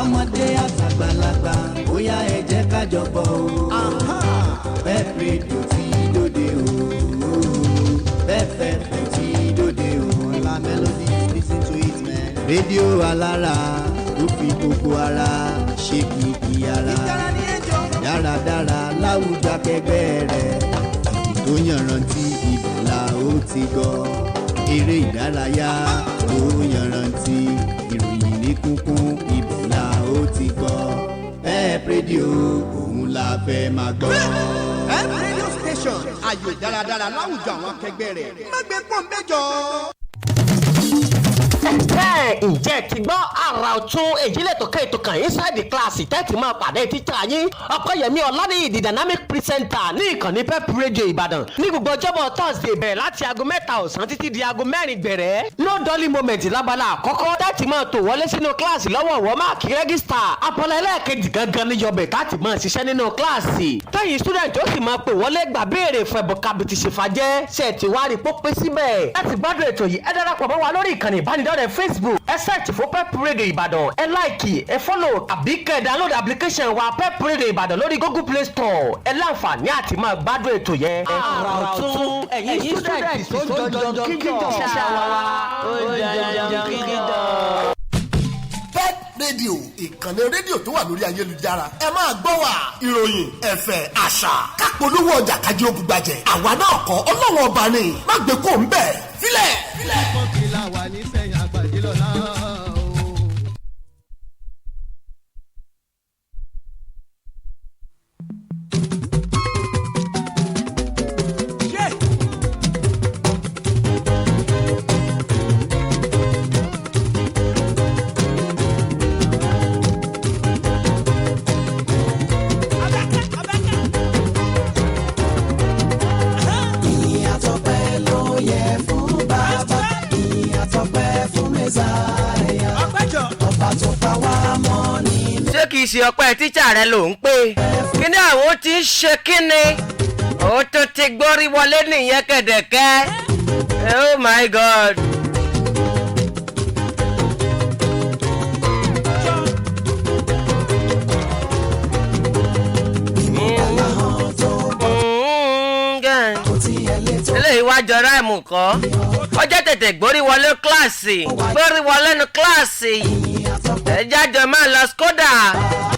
Tọmọdé àtàgbàlagbà, bóyá ẹ jẹ́ ká jọ gbọ́ o. Pep Radio ti dòde o. Pep FM ti dòde o. Ọlá Melody, listen to it, man. Rédíò alára ló fi gbogbo ara ṣe kìkì ara. Dáradára láwùjọ akẹgbẹ́ rẹ̀ tó yanrantí, ibẹ̀ la ó ti gbọ́ eré ìdárayá tó yanrantí, ìròyìn ní kúnkún, ibẹ̀ la ó ti gbọ́. Pep Radio, òun la fẹ́ máa gbọ́. Pep Radio station, àyè dáradára láwùjọ àwọn akẹgbẹ́ rẹ̀, má gbé pọ́ńbẹ́jọ. Ǹjẹ́ ti gbọ́ àrà ọ̀tún èyí lẹ́tọ̀ kan, ètò kan inside the class tẹ́tì máa pàdé tíṣà yín Ọ̀pẹ́yẹmí Ọ̀lànìyí, the dynamic presenter, ní ìkànnì Pep Radio Ìbàdàn ní gbogbo ọjọ́bọ̀ Thursday, bẹ̀rẹ̀ láti aago 3 ọ̀sán títí di aago 4 gbẹ̀rẹ́. No dull moment lábala àkọ́kọ́ tẹ́tì máa tò wọlé sínú kíláàsì lọ́wọ́ọ̀wọ́, mark register. Abala ẹlẹ́ẹ̀kejì gangan ní yọbẹ̀ táti máa ṣiṣẹ́ nínú kíláàsì, tẹ́yìn student ó sì máa pè wọlé gbà béèrè fún ẹ̀bùn kàbìtì ṣèfàjẹ́. Ṣe ti wá rí pópé síbẹ̀? Láti gbádùn ètò yìí, ẹ darapọ̀ mọ́ wa lórí ìkànnì ìbánidọ́rẹ̀ẹ́ Facebook. Ẹ search fún Pep Radio Ìbàdàn, ẹ like, ẹ follow, àbí kẹ́ ẹ download application wa Pep Radio Ìbàdàn lórí Google Play Store. Ẹ láǹfààní àti máa gbádùn ètò yẹn. Àrà ọ̀tún, ẹ̀yin student tó jọjọ kíjọ ṣàwà ó jọjọ kíjọ. Pep Radio, ìkànnì rédíò tó wà lórí ayélujára. Ẹ máa gbọ́ wa, ìròyìn, ẹ̀fẹ̀, àṣà, kápolówó ọjà, kájí òbúgbàjẹ́. Àwa náà kọ́, Ọlọ́wọ́n Ọba ni. Má gbé kó ń bẹ̀ sílẹ̀. Kọ́kìlá wà ní sẹ́yìn àgbàdì lọ́la o. Ìyìn àtọpẹ́ ló yẹ fún Bàbá, ìyìn àtọpẹ́ fún Mẹ́sàáyà, ọba tó pa wá mọ́ nínú. Ṣé kìí ṣe ọpẹ́ tíṣà rẹ ló ń pè kíní àwọn tí ń ṣe kíni? Ó tún ti gbórí wọlé nìyẹn kẹ̀dẹ̀kẹ́. Oh my God. Kò tiẹ̀ lè tó. Eléyìí wá jọra ẹ̀mú kọ́, ọjọ́ tètè gbórí wọlé kíláàsì, gbórí wọlé nu kíláàsì. Ìyìn àtọpẹ́. Ẹjájọ máa lọ skoda,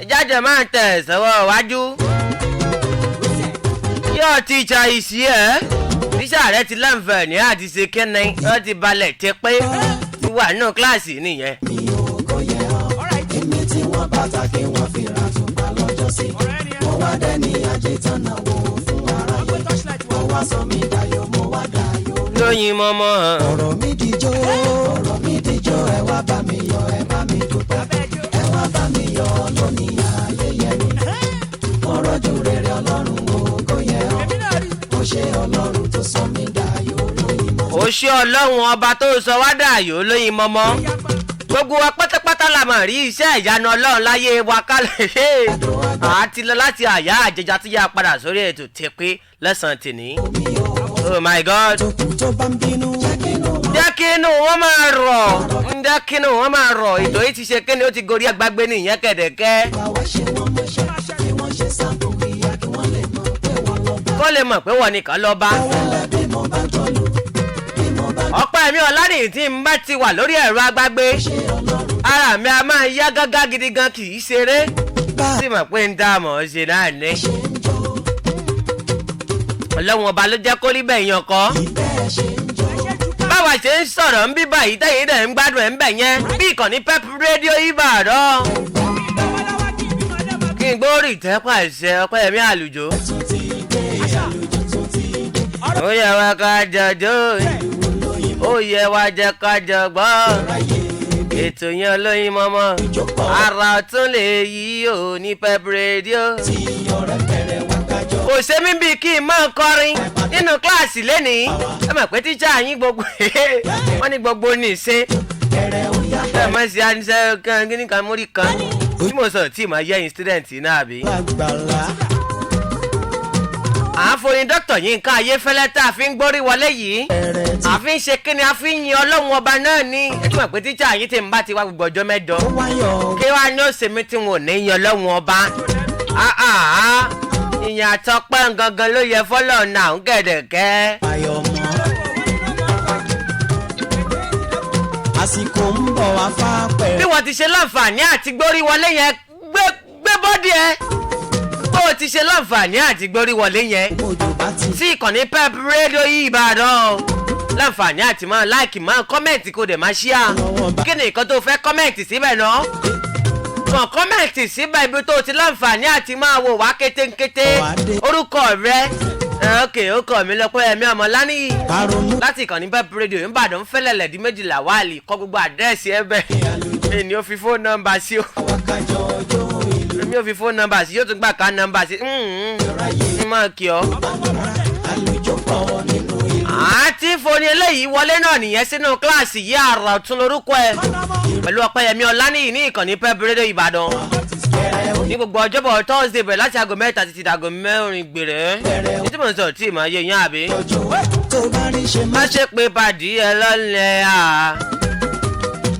ẹjájọ máa tẹ̀ sọ́wọ́ iwájú. Yóò tíṣà ìsí ẹ̀, tíṣà rẹ ti láǹfààní àti ṣe kẹ́ni, wọ́n ti balẹ̀ ti pé ti wà nínú kíláàsì nìyẹn. Mi ò kò yẹ ọ́, èmi tí wọ́n bàtà kí wọ́n fi ra tùpà lọ́jọ́ sí. Mo wá dẹ́ni ajé tánà wò fún aráyé, mo wá sọ mí dayọ̀, mo wá dayọ̀. Lóyin mọ́mọ́. Ọ̀rọ̀ mi dijó, ọ̀rọ̀ mi dijó, ẹ wá bá mi yọ̀, ẹ bá mi dúpẹ́, ẹ wá bá mi yọ̀ lónìí ayẹyẹ mi. Mo rọ́jú rere Ọlọ́run, ògo yẹ ọ́, mo ṣe Ọlọ́run tó sọ mí dayọ̀ lóyìn mọ́. Ó ṣe Ọlọ́run Ọba tó sọ wá dàyò lóyin mọ́mọ́. Gbogbo wa pátápátá la mọ̀ rí iṣẹ́ ìyanu Ọlọ́run láyé wa kálẹ̀ àti lọ láti àyà àjẹjà tí yà padà sórí ètò ti pé lẹ́sàn-án tìní. Oh my God. Tó kù tó bá ń bínú, jẹ́ kínú wọn Jẹ́ kí inú wọn máa rọ̀, jẹ́ kí inú wọn máa rọ̀. Ètò yìí ti ṣe kíni, ó ti gorí agbágbé nìyẹn kẹ̀dẹ̀kẹ́. Bá wá ṣe wọ́n mọ́ṣẹ́, kí wọ́n ṣe sáǹpù ìyá, kí wọ́n lè mọ̀ pé wọ́n lọ bá. Kó lè mọ̀ pé wọ́n nìkan lọ bá. Wẹ́lẹ́ bí mo bá jọlù, bí mo bá Ọ̀pọ̀ ẹ̀mí ọ̀lànìyí tí n bá ti wà lórí ẹ̀rọ agbágbé, ṣe Ọlọ́run ara mi a máa yá gágá gidi gan, kì í ṣeré. Bá Sì mọ̀ pé ń dá àmọ̀ ṣe náà ní. ṣe ń jó. Ọlọ́run Ọba ló jẹ́ kó rí bẹ́ẹ̀ yan kọ́. Bẹ́ẹ̀ ṣe ń jó. Báwa ṣe ń sọ̀rọ̀ ń bí báyìí, tẹ̀yìn dẹ̀ ń gbádùn ẹ̀ ń bẹ̀ yẹn bí ìkànnì Pep Radio Ìbàdàn. Kí n gbórí ìtẹ́pàṣẹ Ọpẹ́yẹmí Àlùjọ. Tún ti dé, àlùjọ tún ti dé. Ó yẹ wá ká jọjọ́, ó yẹ wá jẹ́ ká jọ gbọ́ Ráyè ètò yẹn olóyin mọ́mọ́. Ìjókòó. Ara ọ̀tún lè yí ò ní Pep Radio. Tí ọ̀rẹ́ bẹ̀rẹ̀ wá kájọ. Kò ṣe mí bíi kí n máa kọrin nínú kíláàsì lénìí. Ẹ mọ̀ pé tíṣà yín gbogbo wọ́n ní gbogbo ní ìṣe Bẹ̀rẹ̀ ó yá. Ẹ mọ̀ sí àníṣe kan kí nìkan mórí kan tí mo sọ tí màá yẹ́yìn student náà àbí. Lágbàlá. À ń forin Dr. Yínká Ayéfẹ́lẹ́ tá a fi ń gbórí wọlé yìí, a fi ń ṣe kíni, a fi ń yin Ọlọ́run Ọba náà ní. Ẹ tún mọ̀ pé tíṣà yín tí ń bá ti wá gbogbo ọjọ́ 8, kí wàá ní òsè mi tí wọn ò ní yin Ọlọ́run Ọba? Ìyìn àtọpẹ́ gangan ló yẹ fọ́lọ́ náà ń gẹ̀dẹ̀gẹ́. Àsìkò ń bọ̀ wá fápẹ́. Bí wọ́n ti ṣe láǹfààní àti gbórí wọlé yẹn, gbé bọ́dì ẹ. Bó o ti ṣe láǹfààní àti gbórí wọlé yẹn sí ìkànnì Pep Radio Ìbàdàn, láǹfààní àti máa like, máa comment, kó dẹ̀ máa share. Kí ni nǹkan tó fẹ́ comment síbẹ̀ náà? Kàn comment síbẹ̀ ibi tó ti láǹfààní àti máa wò wá kétékété. Orúkọ rẹ? Ok, orúkọ mi lọ pé ẹ̀mí ọmọ lánìí láti ìkànnì Pep Radio Ìbàdàn, fẹ́lẹ̀lẹ̀ di méjìlá wáàlì. Kọ gbogbo àdírẹ́sì ẹ bẹ́ẹ̀. Èmi ò fi phone number sí o, èmi ò fi phone number sí, yóò tún gbà ká number sí n máa kí ọ. Àti foni eléyìí wọlé náà nìyẹn sínú kíláàsì yìí. Àrà ọ̀tún lórúkọ ẹ pẹ̀lú Ọpẹ́yẹmí Ọláníyì ní ìkànnì Pep Radio Ìbàdàn ní gbogbo ọjọ́bọ̀ Thursday, bẹ̀rẹ̀ láti aago 3 títí dàgọ́ 4 gbèrè. Ní tí mo ń sọ tí màá yé yín àbí. Má ṣe pé pàdé ẹ lọ́lẹ̀ à.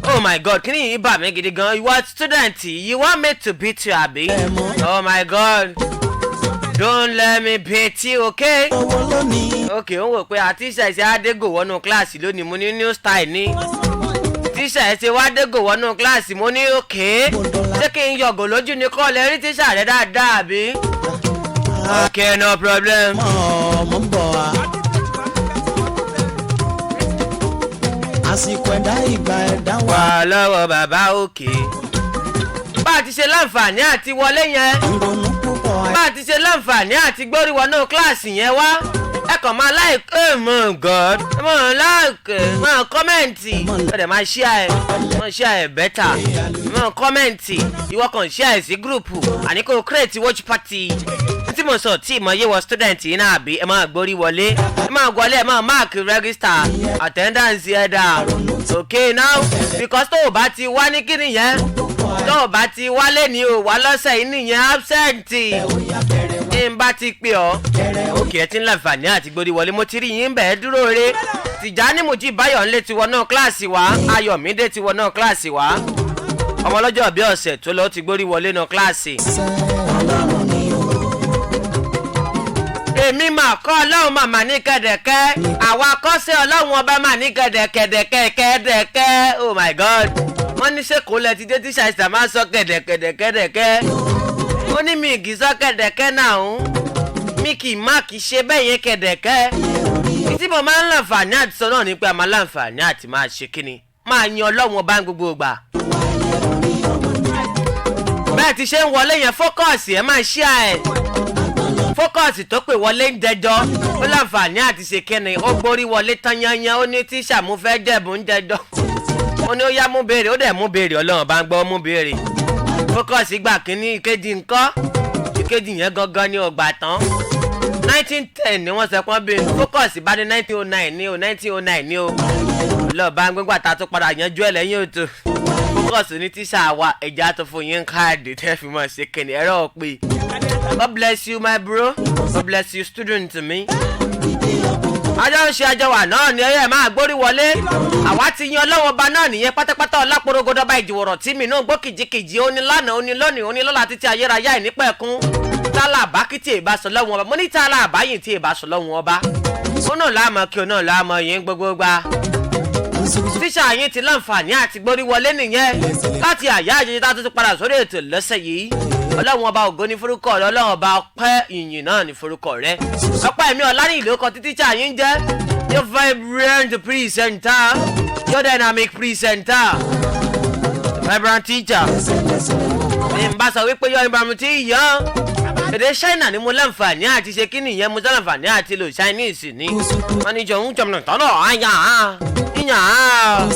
Oh my God, kí ni yìí bà mí gidi gan. You are student, you want me to beat you, àbí? Oh my God, don't let me beat you, okay? Okay, ó ń wò pé àti ìṣẹ̀ṣẹ̀ adégò wọnú kíláàsì lónìí. Mo ní new style ní tíṣà ẹ ṣe wá dégò wọnú kíláàsì. Mo ní okay, ṣé kí n yọ̀gò lójú ni kọ́ lẹ rí tíṣà rẹ dáadáa àbí? Okay, no problem. Ọmọ ń bọ̀ wá. Àsìkò ẹ̀dá, ìgbà ẹ̀dá wà. Wà lọ́wọ́ bàbá òkè. Bá a ti ṣe láǹfààní àti wọlé yẹn, Ìrònú púpọ̀. Bá a ti ṣe láǹfààní àti gbórí wọnú kíláàsì yẹn wá, ẹ kàn máa like, oh my God, ẹ máa like, máa comment, ẹ dẹ̀ máa share ẹ, máa share ẹ better, máa comment. Ìwọ kàn share ẹ sí group, àní kò create watch party. Tí mo sọ tí mo yé wọ student yìí náà àbí? Ẹ máa gbórí wọlé, ẹ máa wọlé, ẹ máa mark register attendance ẹ dà. Okay now, because tó o bá ti wá ní kíni yẹn, tó o bá ti wálé ní o wá lọ́sẹ̀ yìí nìyẹn, absent ní n bá ti pè ọ́. Òkè ẹ ti ń láǹfààní àti gbórí wọlé, mo ti rí yín bẹ́ẹ̀ dúró re. Tìjání Mojí Báyọ̀ ńlẹ̀ ti wọnú kíláàsì wa, Ayọ̀mídé ti wọnú kíláàsì wa, ọmọ ọlọ́jọ́ bí ọ̀sẹ̀ tó lọ ti gbórí wọlé nù kíláàsì. Èmi mà kọ́, Ọlọ́run màmá ní kẹ̀dẹ̀kẹ́. Àwa kọ́sẹ́, Ọlọ́run Ọba mà ní kẹ̀dẹ̀kẹ̀dẹ̀kẹ́ kẹ̀dẹ̀kẹ́. Oh my God, wọ́n ní ṣé kò lẹ ti dé, tíṣà ìsà máa ń sọ kẹ̀dẹ̀kẹ̀dẹ̀kẹ̀dẹ̀kẹ́. Ó ní mi kì í sọ kẹ̀dẹ̀kẹ́ náà ń mi kì í má kì í ṣe bẹ́ẹ̀ yẹn kẹ̀dẹ̀kẹ́. Tí mo máa ń láǹfààní àti sọ náà ni pé a máa láǹfààní àti máa ṣe kíni, máa yan Ọlọ́run Ọba ní gbogbo ìgbà. Bẹ́ẹ̀ ti ṣe ń wọlé yẹn, focus, ẹ̀ máa ṣí ẹ̀. Focus tó pè wọlé ń dẹjọ́, ó láǹfààní àti ṣe kíni, ó gborí wọlé tán yányán. Ó ní tíṣà, mú fẹ́ jẹ̀bù ń dẹjọ́. Ó ní ó yá, mú béèrè. Ó dẹ̀ mú béèrè, Ọlọ́run bá ń gbọ́, mú béèrè. Focus gbà kínní, ìkejì ńkọ́? Ìkejì yẹn gangan ni ọgbà tán. 1910 ni wọ́n sọ pọ́n bí Focus bá ní 1909 ní o, 1909 ní o. Lọ́ọ̀ bá ń gbégbà tá a tún padà yanjú ẹ̀ lẹ́yìn ètò. Focus ní tíṣà wa, ẹ̀já tó fún yín káàdì tẹ́ fi mọ̀ ṣe kìnìún ẹ̀rọ pé. God bless you, my bro. God bless you, student mi. Àjọ ń ṣe àjọ wà náà ni ẹyẹ máa gbórí wọlé. Àwa ti yan Ọlọ́wọ́ Ọba náà nìyẹn pátápátá. Ọlápọ̀rọ̀gọ́dọ́ba ìjìwọ̀rọ̀ tí mi náà gbọ́ kìjikìji. Ó ní lánàá, ó ní lónìí, ó ní lọ́la, títí ayérayá ìnípẹ̀kún. Tálà àbákí tí èbá sọ lọ́wọ́ Ọba, mo ní tálà àbáyìn tí èbá sọ lọ́wọ́ Ọba, ó náà láàmú kí ó náà láàmú yín gbogbo gba. Tíṣà yín ti láǹfààní àti gbórí wọlé nìyẹn láti àyà àjẹjẹ tá a tún padà sórí ètò lọ́sẹ̀ yìí. Ọlọ́run Ọba, ògo ní forúkọ rẹ. Ọlọ́run Ọba, ọpẹ́ ìyìn náà ní forúkọ rẹ. Ọpẹ́ ẹ̀mí ọ̀làní ìlú kan títí tíṣà yín jẹ́, your vibrant presenter, your dynamic presenter, vibrant teacher. Ní n bá sọ wípé yọ ìbámu tí yàn èdè China ni mo láǹfààní àti ṣe kí nìyẹn, mo láǹfààní àti lò Chinese ni wọ́n ní jọ ń jọmọ tọ́nà àyà ìyàn.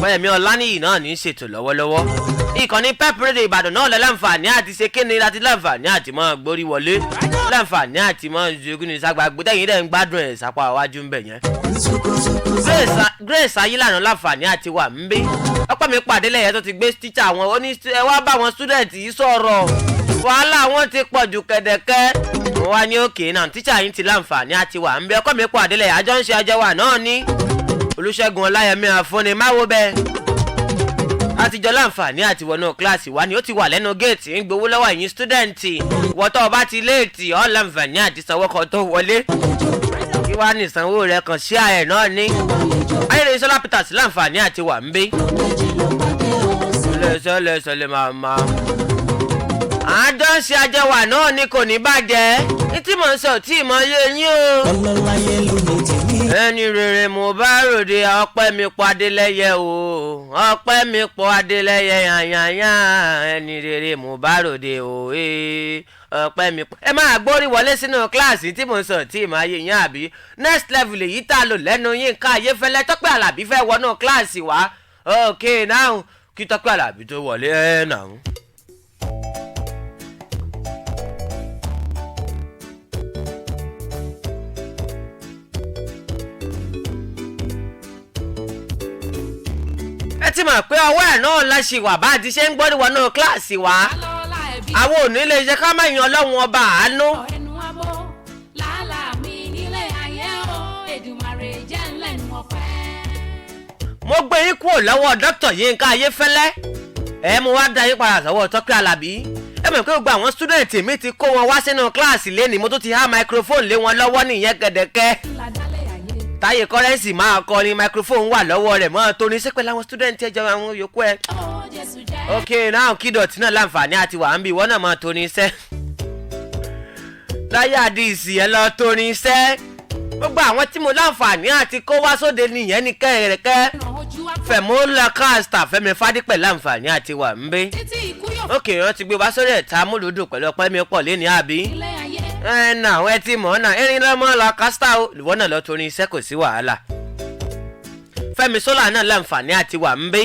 Bọ́yẹ̀mí Ọláníyì náà ní í ṣètò lọ́wọ́lọ́wọ́. Ìkànnì Pep Radio Ìbàdàn náà lẹ láǹfààní àti ṣe kíni láti láǹfààní àti máa gbórí wọlé, láǹfààní àti máa ṣe kíni ságbá gbótẹ́yìn dẹ̀ ń gbádùn ẹ̀ sápá iwájú ń bẹ̀ yẹn. Grace Ayílànà láǹfààní àti wà ń bí. Ọ̀pọ̀ mi pàdé lẹ́yìn tó ti gbé tíṣà wọn. Ó ní ẹ wá bá wọn student yìí sọ̀rọ̀, wàhálà wọn ti pọ̀ jù kẹ̀dẹ̀kẹ́. Mo wá ní òkè náà, tíṣà yín ti láǹfààní àti wà ń bẹ. Ọkọ mi pọ̀ àdélẹ̀, àjọ ń ṣe àjọ wà náà ní Olùṣègùn Ọláyẹmí àfúnni máwo bẹ́ẹ̀. Àtijọ́ láǹfààní àti wọnú kíláàsì wa ni ó ti wà lẹ́nu géètì ń gbowó lọ́wọ́ ẹ̀yin student. Wọ́tọ́ ọba ti léètì ọ́ láǹfààní àti sanwó kan tó wọlé, kí wàá ní ìsanwó rẹ kàn sí ààrẹ náà ní. Ayélujára Sọlá Peters láǹfààní àti wà ń bí. Lẹ́sẹ̀ lẹ́sẹ̀ lè máa ma. Àjọ ń ṣe àjẹwà náà ni, kò ní bàjẹ́ ní tí mò ń sọ tí mò ń yé yín o. Ọlọ́láyé ló ní tèmi. Ẹni rere mo bá ròde, ọpẹ́ mi pọ̀ Adélẹ́yẹ o, ọpẹ́ mi pọ̀ Adélẹ́yẹ yànyànyà. Ẹni rere mo bá ròde o, ee, ọpẹ́ mi pọ̀. Ẹ máa gbórí wọlé sínú kíláàsì tí mò ń sọ tí màá yé yín, àbí next level èyí tá a lò lẹ́nu yín ká Ayéfẹ́lẹ́. Tọ́pẹ́ Àlàbí fẹ́ wọnú kíláàsì wá. Ok, now kí Tọ́pẹ́ Àlàbí tó wọlé ẹ̀ náà. Ẹ ti mọ̀ pé ọwọ́ ẹ̀ náà la ṣì wà bá a ti ṣe ń gbọ́dọ̀ wọnú kíláàsì wa. Lọ́la ẹbí. Àwọn ò ní lè ṣe ká má yan Ọlọ́run ọba àánú. Ẹnu abọ́ làálàá mi nílé ayé o, Èdùmàrè jẹ́ ńlẹ́nu ọpẹ́. Mo gbé yín kúrò lọ́wọ́ Dókítà Yínká Ayéfẹ́lẹ́, ẹ mo wá dá yín padà sọ́wọ́ Tọ́pẹ́ Àlàbí. Ẹ mọ̀ pé gbogbo àwọn student mi ti kó wọn wá sínú kíláàsì lẹ́nìí, mo tún ti há microphone lé wọn lọ́wọ́ nìyẹn gẹ̀dẹ̀kẹ́. Ládàlẹ̀ ayé. Táyé Kọ́rẹ́nsì máa kọrin, microphone wà lọ́wọ́ rẹ̀ mọ́ torí sẹ́pẹ̀ láwọn student ẹ̀jẹ̀ àwọn yòókù ẹ̀. Ó Jésù jẹ́. Ok, now kí dọ̀tí náà láǹfààní àti wà ń bí, ìwọ náà máa torí iṣẹ́ láyé àdìsí ẹ lọ torí iṣẹ́. Gbogbo àwọn tí mo láǹfààní àti kó wá sóde nìyẹn ní kẹ́rẹ̀kẹ́. Ràn ojú wa kọ́. Fẹ̀mú Lacasta, Fẹ́mi Fádípẹ̀ láǹfààní àti wà ń bí. Títí ikú yóò Ok, wọ́n ti gbé wá sórí ẹ̀ta múlùdùn pẹ̀lú ọpẹ́ mi pọ̀ lẹ́ni, àbí. ilé ayé. Ẹ nà àwọn ẹ ti mọ̀ ọ́ náà, erin lọ́mọ Lacasta o, ìwọ náà lọ torí iṣẹ́, kò sí wàhálà. Fẹ́mi Sọ́là náà láǹfààní àti wà ń bí.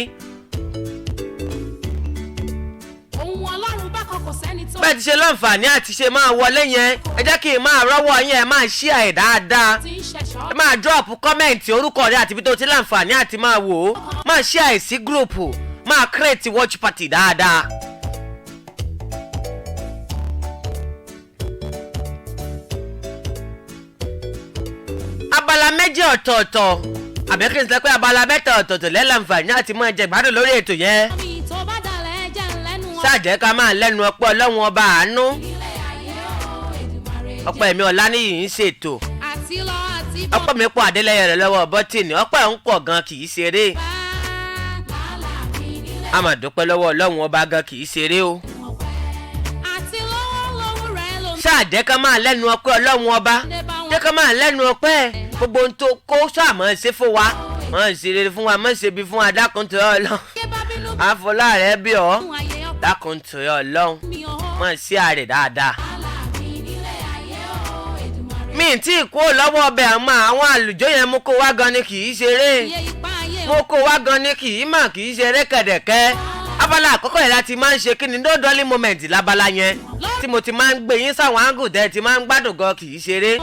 Ohun Ọlọ́run bá kọ, kò sẹ́ni tó. Bẹ́ẹ̀ ti ṣe láǹfààní àti ṣe máa wọlé yẹn, ẹ jẹ́ kí n máa rọ́wọ́ yín, ẹ máa ṣí ẹ̀ dáadáa. Ti ń ṣẹ̀ṣọ́. Ẹ máa drop comment, orúkọ rẹ àti ibi tó ti láǹfààní àti máa wò ó. Máa ṣí ẹ̀ sí group, máa create watch party dáadáa. Abala méjì ọ̀tọ̀ọ̀tọ̀, àbí kí n sọ pé abala mẹ́ta ọ̀tọ̀ọ̀tọ̀ lẹ́lànfààní àti máa jẹ ìgbádùn lórí ètò yẹn. Mi tó bá dalẹ̀ jẹ́ ńlẹ́nu ọpẹ́. Ṣáà jẹ́ ká máa lẹ́nu ọpẹ́ Ọlọ́run ọba àánú. Ilé ayé o, Èdùmàrè jẹ́. Ọpẹ́ mi Ọláníyì ń ṣètò. Àti lọ àti bọ̀. Ọpẹ́ mi pọ̀ Adélẹ́yẹ rẹ̀ lọ́wọ́ bọ́tìnì, ọpẹ́ ń pọ̀ gan kì í ṣeré. Bá làálàá mi nílé A máa dúpẹ́ lọ́wọ́ Ọlọ́run ọba gan kì í ṣeré o. ọpẹ́. Àti lọ́wọ́ lọ́wọ́ rẹ̀ ló ń Ṣáà jẹ́ ká máa lẹ́nu ọpẹ́ Ọlọ́run ọba, dé bá wọn. jẹ́ ká máa lẹ́nu ọpẹ́ gbogbo ohun tó kó sáà máa ṣe fún wa, máa ṣe rere fún wa, máa ṣe bí fún wa. Dákun tó Ọlọ́run, Ké bá bínú àfọlá rẹ bí ọ. fún ayé ọpẹ́ Dákun tó Ọlọ́run, mi o. máa ṣe àrè dáadáa. Làálàá mi nílé ayé o, Èdùmàrè. Mi tí ì kó lọ́wọ́ ọbẹ̀ àmọ́ àwọn àlùjọ yẹn mú kó wá gan ni kì í ṣeré. Iye ipá ayé Mo kó wá gan ni kì í mà kì í ṣeré kẹ̀dẹ̀kẹ́. Abala àkọ́kọ́ yẹn láti máa ń ṣe kíni, no dolly moment lábala yẹn tí mo ti máa ń gbé yín sáwọn áńgù tẹ́ ti máa ń gbádùn gan kì í ṣeré.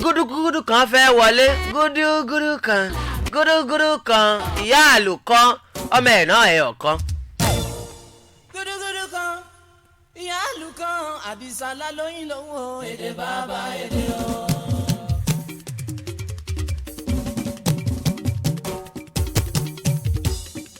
Gúdúgúdú kan fẹ́ wọlé, gúdúgúdú kan, gúdúgúdú kan, ìyá àlù kan, ọmọ ẹ̀ náà ẹ̀ ọ̀kan. Gúdúgúdú kan, ìyá àlù kan, àbísálá lóyún lówó, èdè bàbá èdè o.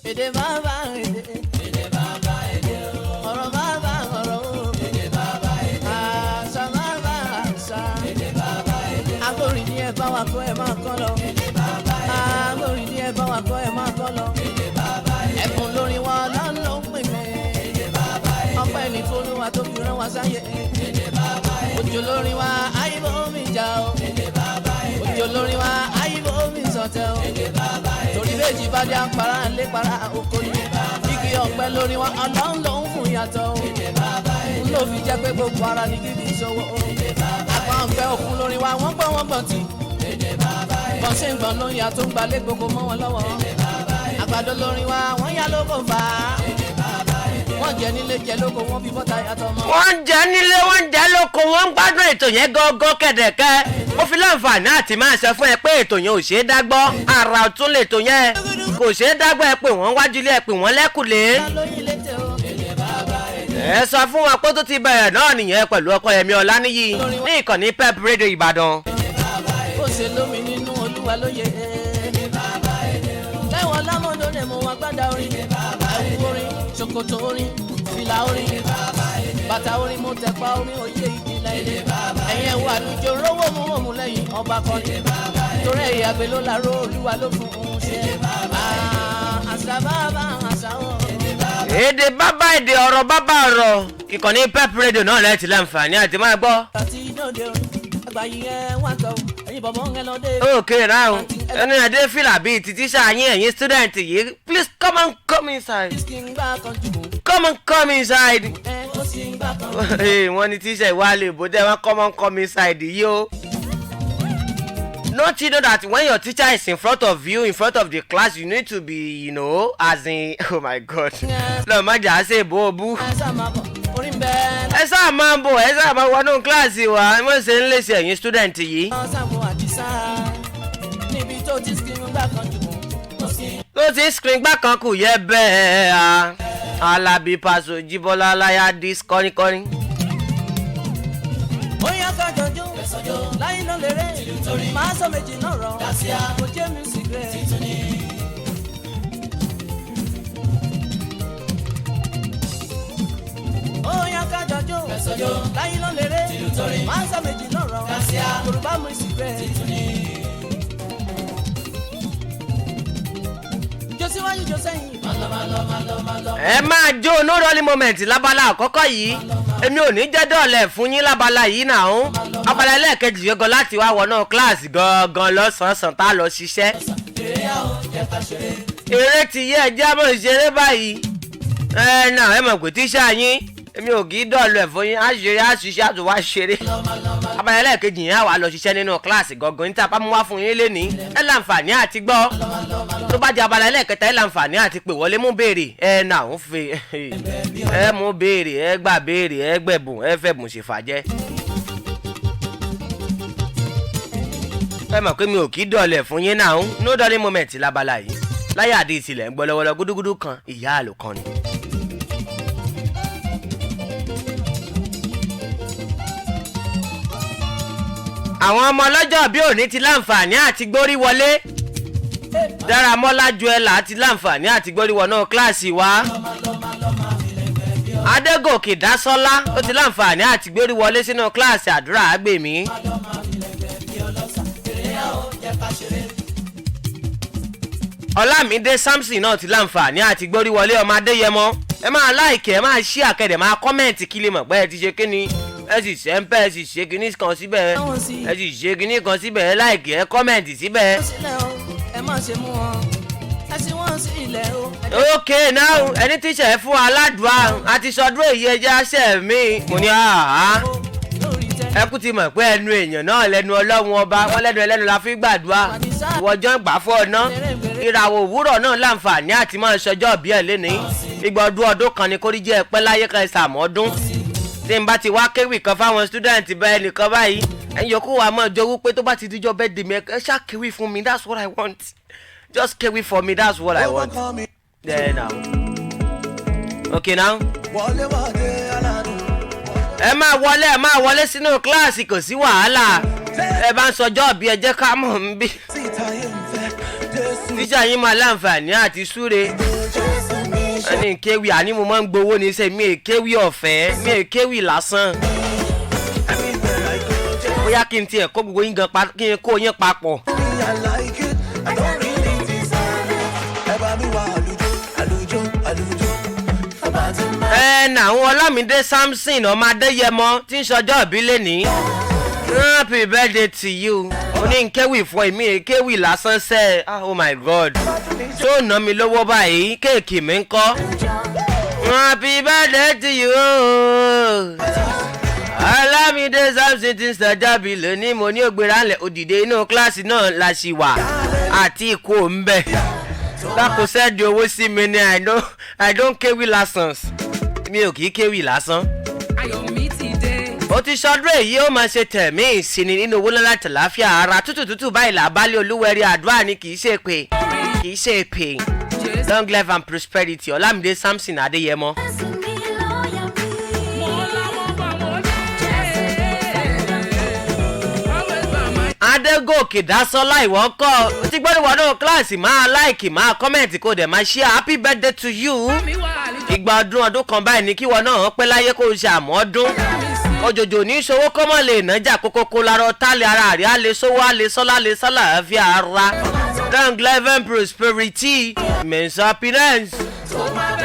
Èdè bàbá èdè. Èdè bàbá èdè o. Ọ̀rọ̀ bàbá ọ̀rọ̀ o. Èdè bàbá èdè. Àṣà bàbá àṣà. Èdè bàbá èdè. Agbórin ni ẹ bá wa kọ́, ẹ máa kọ́ lọ. Èdè bàbá èdè. Agbórin ni ẹ bá wa kọ́, ẹ máa kọ́ lọ. Èdè bàbá èdè. Ẹ̀bùn lórin wa Ọlọ́run ló ń pè mí. Èdè bàbá èdè. Ọpẹ́ ní f'Olúwa tó fi rán wa sáyé. Èdè bàbá èdè. Òjò lórin wa àyíbó mi jà o. Èdè bàbá èdè. Òjò lórin wa àyíbó mi sọ̀tẹ̀ o. Èdè bàbá èdè. Torí méjì bá dé apara ńlé para oko ni. Igi ọ̀pẹ lórin wa Ọlọ́run ló ń fún yàtọ̀ o. Èdè bàbá èdè. Ló fi jẹ́ pé gbogbo ara ní kíbi ìṣòwò o. Èdè bàbá èdè. Àpá ọ̀pẹ òkun lórin wa wọ́n gbọ́ wọ́n gbọ̀n tì. Èdè bàbá èdè. Bọ́n ṣe ń gbọ̀n ló ń ya tó ń gbalé gbogbo mọ́ wọn lọ́wọ́. Èdè bàbá èdè. Àgbàdo lórin wa wọ́n yá lóko fà á. Èdè bàbá èdè. Wọ́n jẹ nílé jẹ lóko, wọ́n fi bọ́ta yàtọ̀ mọ́. Wọ́n ń jẹ nílé, wọ́n ń jẹ lóko, wọ́n ń gbádùn ètò yẹn gọ́gọ́ kẹ̀dẹ̀kẹ́. Ó fi láǹfààní àti máa sọ fún ẹ pé ètò yẹn ò ṣeé dágbọ́, àrà ọ̀tún lètò yẹn kò ṣeé dágbọ́. Ẹ pé wọ́n wájú ilé, ẹ pé wọ́n lẹ́kùlé. Lóyún létè o. Èdè bàbá èdè. Ẹ sọ fún wa pé tó ti bẹ̀rẹ̀ náà nìyẹn pẹ̀lú Ọpẹ́yẹmí Ọláníyì ní ìkànnì Pep Radio Ìbàdàn. Ó ṣe lómi nínú olúwa lóye. Lẹ́wọ̀n lámọ́dún lè mú wọn gbádà orin. Ẹ̀wù orin, ṣòkòtò orin, fìlà orin. Bàtà orin mo tẹ̀pa orin òye ìjìnlẹ̀ èdè. Ẹ̀yin ẹ̀wọ̀ àlùjọ rówó mú òmù lẹ́yìn ọba kan ní. Torí ẹ̀yà àgbẹ̀ ló laró olúwa ló fún un ṣe. Àṣà bàbá àṣà wọn. Èdè bàbá èdè, ọ̀rọ̀ bàbá ọ̀rọ̀, ìkànnì Pep Radio náà lẹ́ẹ̀ ti láǹfààní àti máa gbọ́. Àti ìdánde orin, àgbà yìí ẹ̀ wá tọ̀, ẹ̀yin bọ̀bọ̀ ń ẹ lọ dé. Okay now, ẹni ẹdẹ fìlà bíi ti tíṣà yín, ẹ̀yin student yìí, please come and come inside. Kí n gbà kan jù. Come and come inside. Ẹ ó sì ń gbà kan. Hey, wọ́n ní tíṣà ìwálé ìbò tẹ́ wọ́n come and come inside yìí o. Don't you know that when your teacher is in front of you, in front of the class, you need to be, as in, oh my God. Lọ́ọ̀ má jà á ṣe ìbò òbú. Ẹ sá máa bọ̀, orin bẹ́ẹ̀. Ẹ sáà máa bọ̀, ẹ sáà máa wọnú kíláàsì wa, wọ́n ṣe ń léṣe ẹ̀yin student yìí. Sáwọn àdìsá níbi tó ti skin gbà kan jù ó sì. Tó ti screen gbá kan kù yẹ bẹ́ẹ̀ a. Alábí Paso Jíbọ́lá láyà dis kọ́ríkọ́rí. Ó yá ká jọjú láyé náà lérè máa sọ méjì náà rọ kò jẹ́ music rẹ̀. Ó yá ká jọjú láyé náà lérè máa sọ méjì náà rọ Yorùbá music rẹ̀. Jó síwájú, jó sẹ́yìn. Ẹ máa jó no rolling moment lábala àkọ́kọ́ yìí. Èmi ò ní jẹ́ dọ̀lẹ̀ fún yín lábala yìí náà ó. Abala ẹlẹ́ẹ̀kejì gangan láti wá wọnú kíláàsì gangan lọ́sàn-án tá a lọ ṣiṣẹ́. Eré ti yẹ, ẹjẹ́ àmọ́ ìṣeré báyìí. Ẹ náà ẹ mọ̀ pé tíṣà yín, èmi ò kì í dọ̀lù ẹ̀ fún yín. Á ṣeré, á ṣiṣẹ́, á tún wá ṣeré. Abala ẹlẹ́ẹ̀kejì yẹn, á wà lọ ṣiṣẹ́ nínú kíláàsì gangan níta bá mú wá fún yín lénìí. Ẹ láǹfààní àti gbọ́. Tó bá di abala ẹlẹ́ẹ̀kẹta, ẹ láǹfààní àti pè wọlé, mú béèrè. Ẹ náà ń fi ẹ mú béèrè, ẹ gbà béèrè, ẹ gbẹ̀bùn, ẹ fẹ̀bùn ṣèfàjẹ́. Ẹ mọ̀ pé mi ò kì í dọ̀lẹ̀ fún yín náà, no dulling moment lábala yìí. Láyé àdé ìsìlẹ̀ ń gbọ́ lọ́wọ́lọ́, gúdúgúdú kan ìyá àlùkan ni. Àwọn ọmọ ọlọ́jọ́ bí òní ti láǹfààní àti gbórí wọlé. Dáramọ́lá Joel ti láǹfààní àti gbórí wọnú kíláàsì wa. Adégòkè Dásọ́lá ó ti láǹfààní àti gbórí wọlé sínú kíláàsì. Àdúrà àgbèmí. Ọlámídé Samson náà ti láǹfààní àti gbórí wọlé. Ọmọ Adéyẹmọ, ẹ máa like, ẹ máa ṣí àkẹdẹ, máa comment kí lè mọ̀ pé ẹ ti ṣe kíni, ẹ sì ṣe ń pẹ́, ẹ sì ṣe kíní kan síbẹ̀, ẹ sì ṣe kíní kan síbẹ̀, ẹ like, ẹ comment síbẹ̀. Sílẹ̀ o, ẹ má ṣe mú wọn, ẹ sì wọ́n sí ilẹ̀ o. Ok now, ẹni tíṣà ẹ fún aládùá àti sọdún èyí, ẹjẹ àṣẹ mi mo ní àhá. Lórí tẹ. Ẹ kú ti mọ̀ pé ẹnu èèyàn náà lẹ́nu Ọlọ́run ọba wọn, lẹ́nu ẹlẹ́nu la fi gbàdúrà. Ìwọ́jọ́ gbà fún ọ̀nà ìràwọ̀ òwúrọ̀ náà láǹfààní àti máa ṣọjọ́ bí ẹ̀ lénìí. Ìgbà ọdún ọdún kan ni kórí jẹ́ ẹ̀pẹ́ láyé kan ìsàmọ́ ọdún. Tí n bá ti wá kéwì kan fáwọn student bẹ́ẹ̀ nìkan báyìí, ẹ̀yin yòókù wa máa jowú pé tó bá ti díjọ́ bẹ́ẹ̀ dì mí, ẹ ṣáà kéwì fún mi. That's what I want, just kéwì for me, that's what I want. There now, okay now. Wọlé wọlé aládùn. Ẹ máa wọlé, ẹ máa wọlé sínú kíláàsì, kò sí wàhálà. Ẹ bá ń sọjọ́ bí, ẹ jẹ́ ká mọ̀ ń bí. Síta yẹn ń fẹ́ Jésù. Tíṣà yín máa láǹfààní àti súre. Jésù mi ṣe. Ẹni kéwì àní mo máa ń gbowó ní sẹ́, mi è kéwì ọ̀fẹ́, mi è kéwì lásán. Bóyá kí n tiẹ̀ kó gbogbo yín gan pa, kí n kó yín papọ̀. I like it, I don't really deserve it. Ẹ bá mi wá àlùjọ, àlùjọ, àlùjọ. Ọba tí máa. Ẹ nà àwọn Ọlámídé Samson ọmọ Adéyẹmọ tí ń sọjọ́ ìbí lẹ́ni, happy birthday to you. Oní ń kéwì fún èmi, è kéwì lásán sẹ́. Ah, oh my God, tó ná mi lówó báyìí, kéèkì mi ń kọ́. Happy birthday to you, Ọlámídé Samson tí ń sọjọ́ ìbí lónìí. Mo ní ògbéra ńlẹ̀ òdìdé inú kíláàsì náà la ṣì wà àti ikú òun bẹ̀ dákun, send owó sí mi ni. I don't kéwì lásán, mi ò kì í kéwì lásán. Ayọ̀ mi ti dé. Ó ti sọdún èyí, ó máa ṣe tẹ̀mí ìsinmi nínú owó ńlá tàláfíà ara tútù tútù báyìí làbálẹ̀ olúwẹ̀rí. Àdúrà ni, kì í ṣe pé, kì í ṣe pé. Long life and prosperity, Ọlámídé Samson Adéyẹmọ. Adégòkè Dásọ́lá, ìwọ kọ́ ó ti gbọ́dọ̀ wọnú kíláàsì, máa like, máa comment, kó dẹ̀ máa share. Happy birthday to you. Ìgbà ọdún ọdún kan báyìí ní kíwọ náà pẹ́ láyé, kó o ṣe àmọ́dún òjòjò ní ìṣòwò kọ́mọ̀ lè nájà kókókó larọ tálẹ̀ ara rẹ̀ á lè sówó, á lè sọ́lá, lè sọ́lá àfi ara. Long life and prosperity, immense happiness.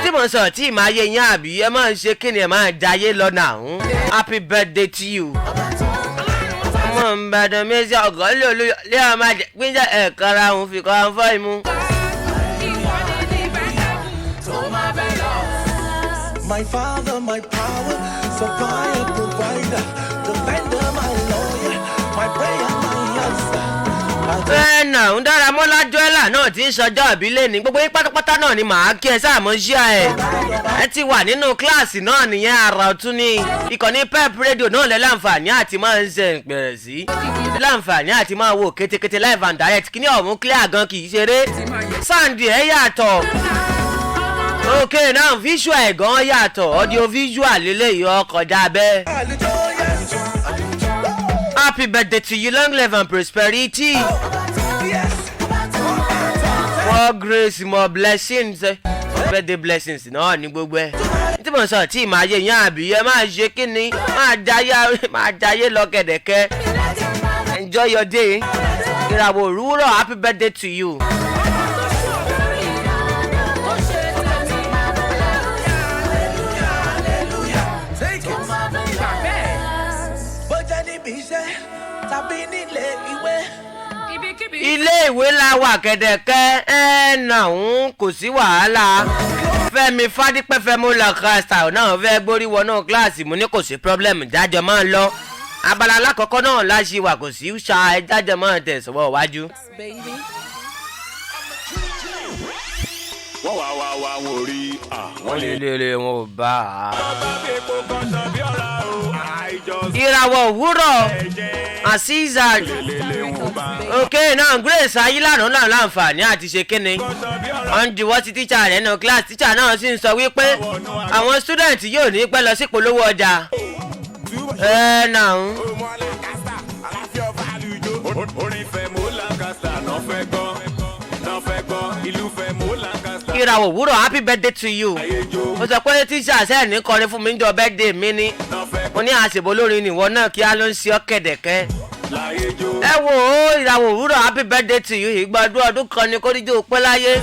Tí mo sọ tí màá yé yín àbí ẹ máa ń ṣe kí ni, ẹ máa jayé lọ́nà àhún. Happy birthday to you. Ọmọ Ìbàdàn méjì ọgọ́ lé olóyè lé ọmọ àjẹ gbíjà ẹ̀ẹ́kọ́ra òun fi kọ́ àwọn fọ́ imú. My father, my power, supplier, provider, defender, my lawyer, my prayer, my answer. Bẹ́ẹ̀ náà ń dára mọ́lá jọ́ẹ́là náà tí ń sọjọ́ ìbílẹ̀ ní gbogbo yín pátápátá náà ni màá kí ẹ sáàmọ́ ṣíà ẹ̀. Ẹ ti wà nínú kíláàsì náà nìyẹn. Àrà ọ̀tún ní ìkànnì Pep Radio náà lẹ́ láǹfààní àti máa ń ṣe ìpẹ̀rẹ̀ sí láǹfààní àti máa wo kétékété live and direct. Kí ní ọ̀hún clear gan, kì í ṣeré, sound ẹ̀ yàtọ̀. Ok, now visual ẹ̀ gan yàtọ̀, audio visual lélẹ́yìí ọkọ̀ jábẹ́. Happy birthday to you, long life and prosperity. More grace, more blessings. Birthday blessings náà ní gbogbo ẹ̀. Tí mo sọ tí màá yé yín àbí ẹ máa ṣe kí ni, máa jayé, máa jayé lọ kẹ̀dẹ̀kẹ́. Enjoy your day. Ìràwọ̀ òwúrọ̀, happy birthday to you. Bó jẹ́ níbi iṣẹ́ tàbí nílé ìwé. Ilé ìwé la wà kẹ̀dẹ̀kẹ́ ẹ̀ náà ń kò sí wàhálà. Fẹ́mi Fádípẹ́, Fẹ́mi Lancaster náà fẹ́ gbórí wọnú kíláàsì, mú ní kò sí problem, jájọ máa ń lọ. Abala alákọ̀ọ́kọ́ náà láṣì wà, kò sí ṣá ẹ, jájọ máa tẹ̀sọ̀wọ́ wájú. Wọ́n wá wá wá, wọn ò rí àwọn lè. Lè lè wọn ò bá a. Bá fi epo kan ṣan bí ọ̀rá o. Àìjọ Ìràwọ̀ òwúrọ̀ Azeez. lélẹ̀ wọn ò bá. Ok náà, Grace Ayílànà náà láǹfààní àti ṣe kíni, wọ́n ń diwọ́ sí tíṣà rẹ̀ nínú kíláàsì. Tíṣà náà sì ń sọ wípé àwọn student yóò ní pẹ́ lọ sí polówó ọjà ẹ náà. Ọmọ Lancaster, aláfíà ọba àlùjọ. Orin fẹ́ mú Lancaster náà fẹ́ gbọ́. Náà fẹ́ gbọ́, ìlú fẹ́ mú Lancaster. Ìràwọ̀ òwúrọ̀, happy birthday to you. Ó sọ pé tíṣà sẹ́ẹ̀ ní kọrin fún mi ń jọ birthday mi ni. Náà fẹ́ Mo ní àṣìbò lórin nìwọ náà, kí á ló ń ṣe ọ́ kẹ̀dẹ̀kẹ́. Láyé jó. Ẹ wo ó, ìràwọ̀ òwúrọ̀, happy birthday to you. Ìgbà ọdún ọdún kan ni kórìjó pẹ́ láyé,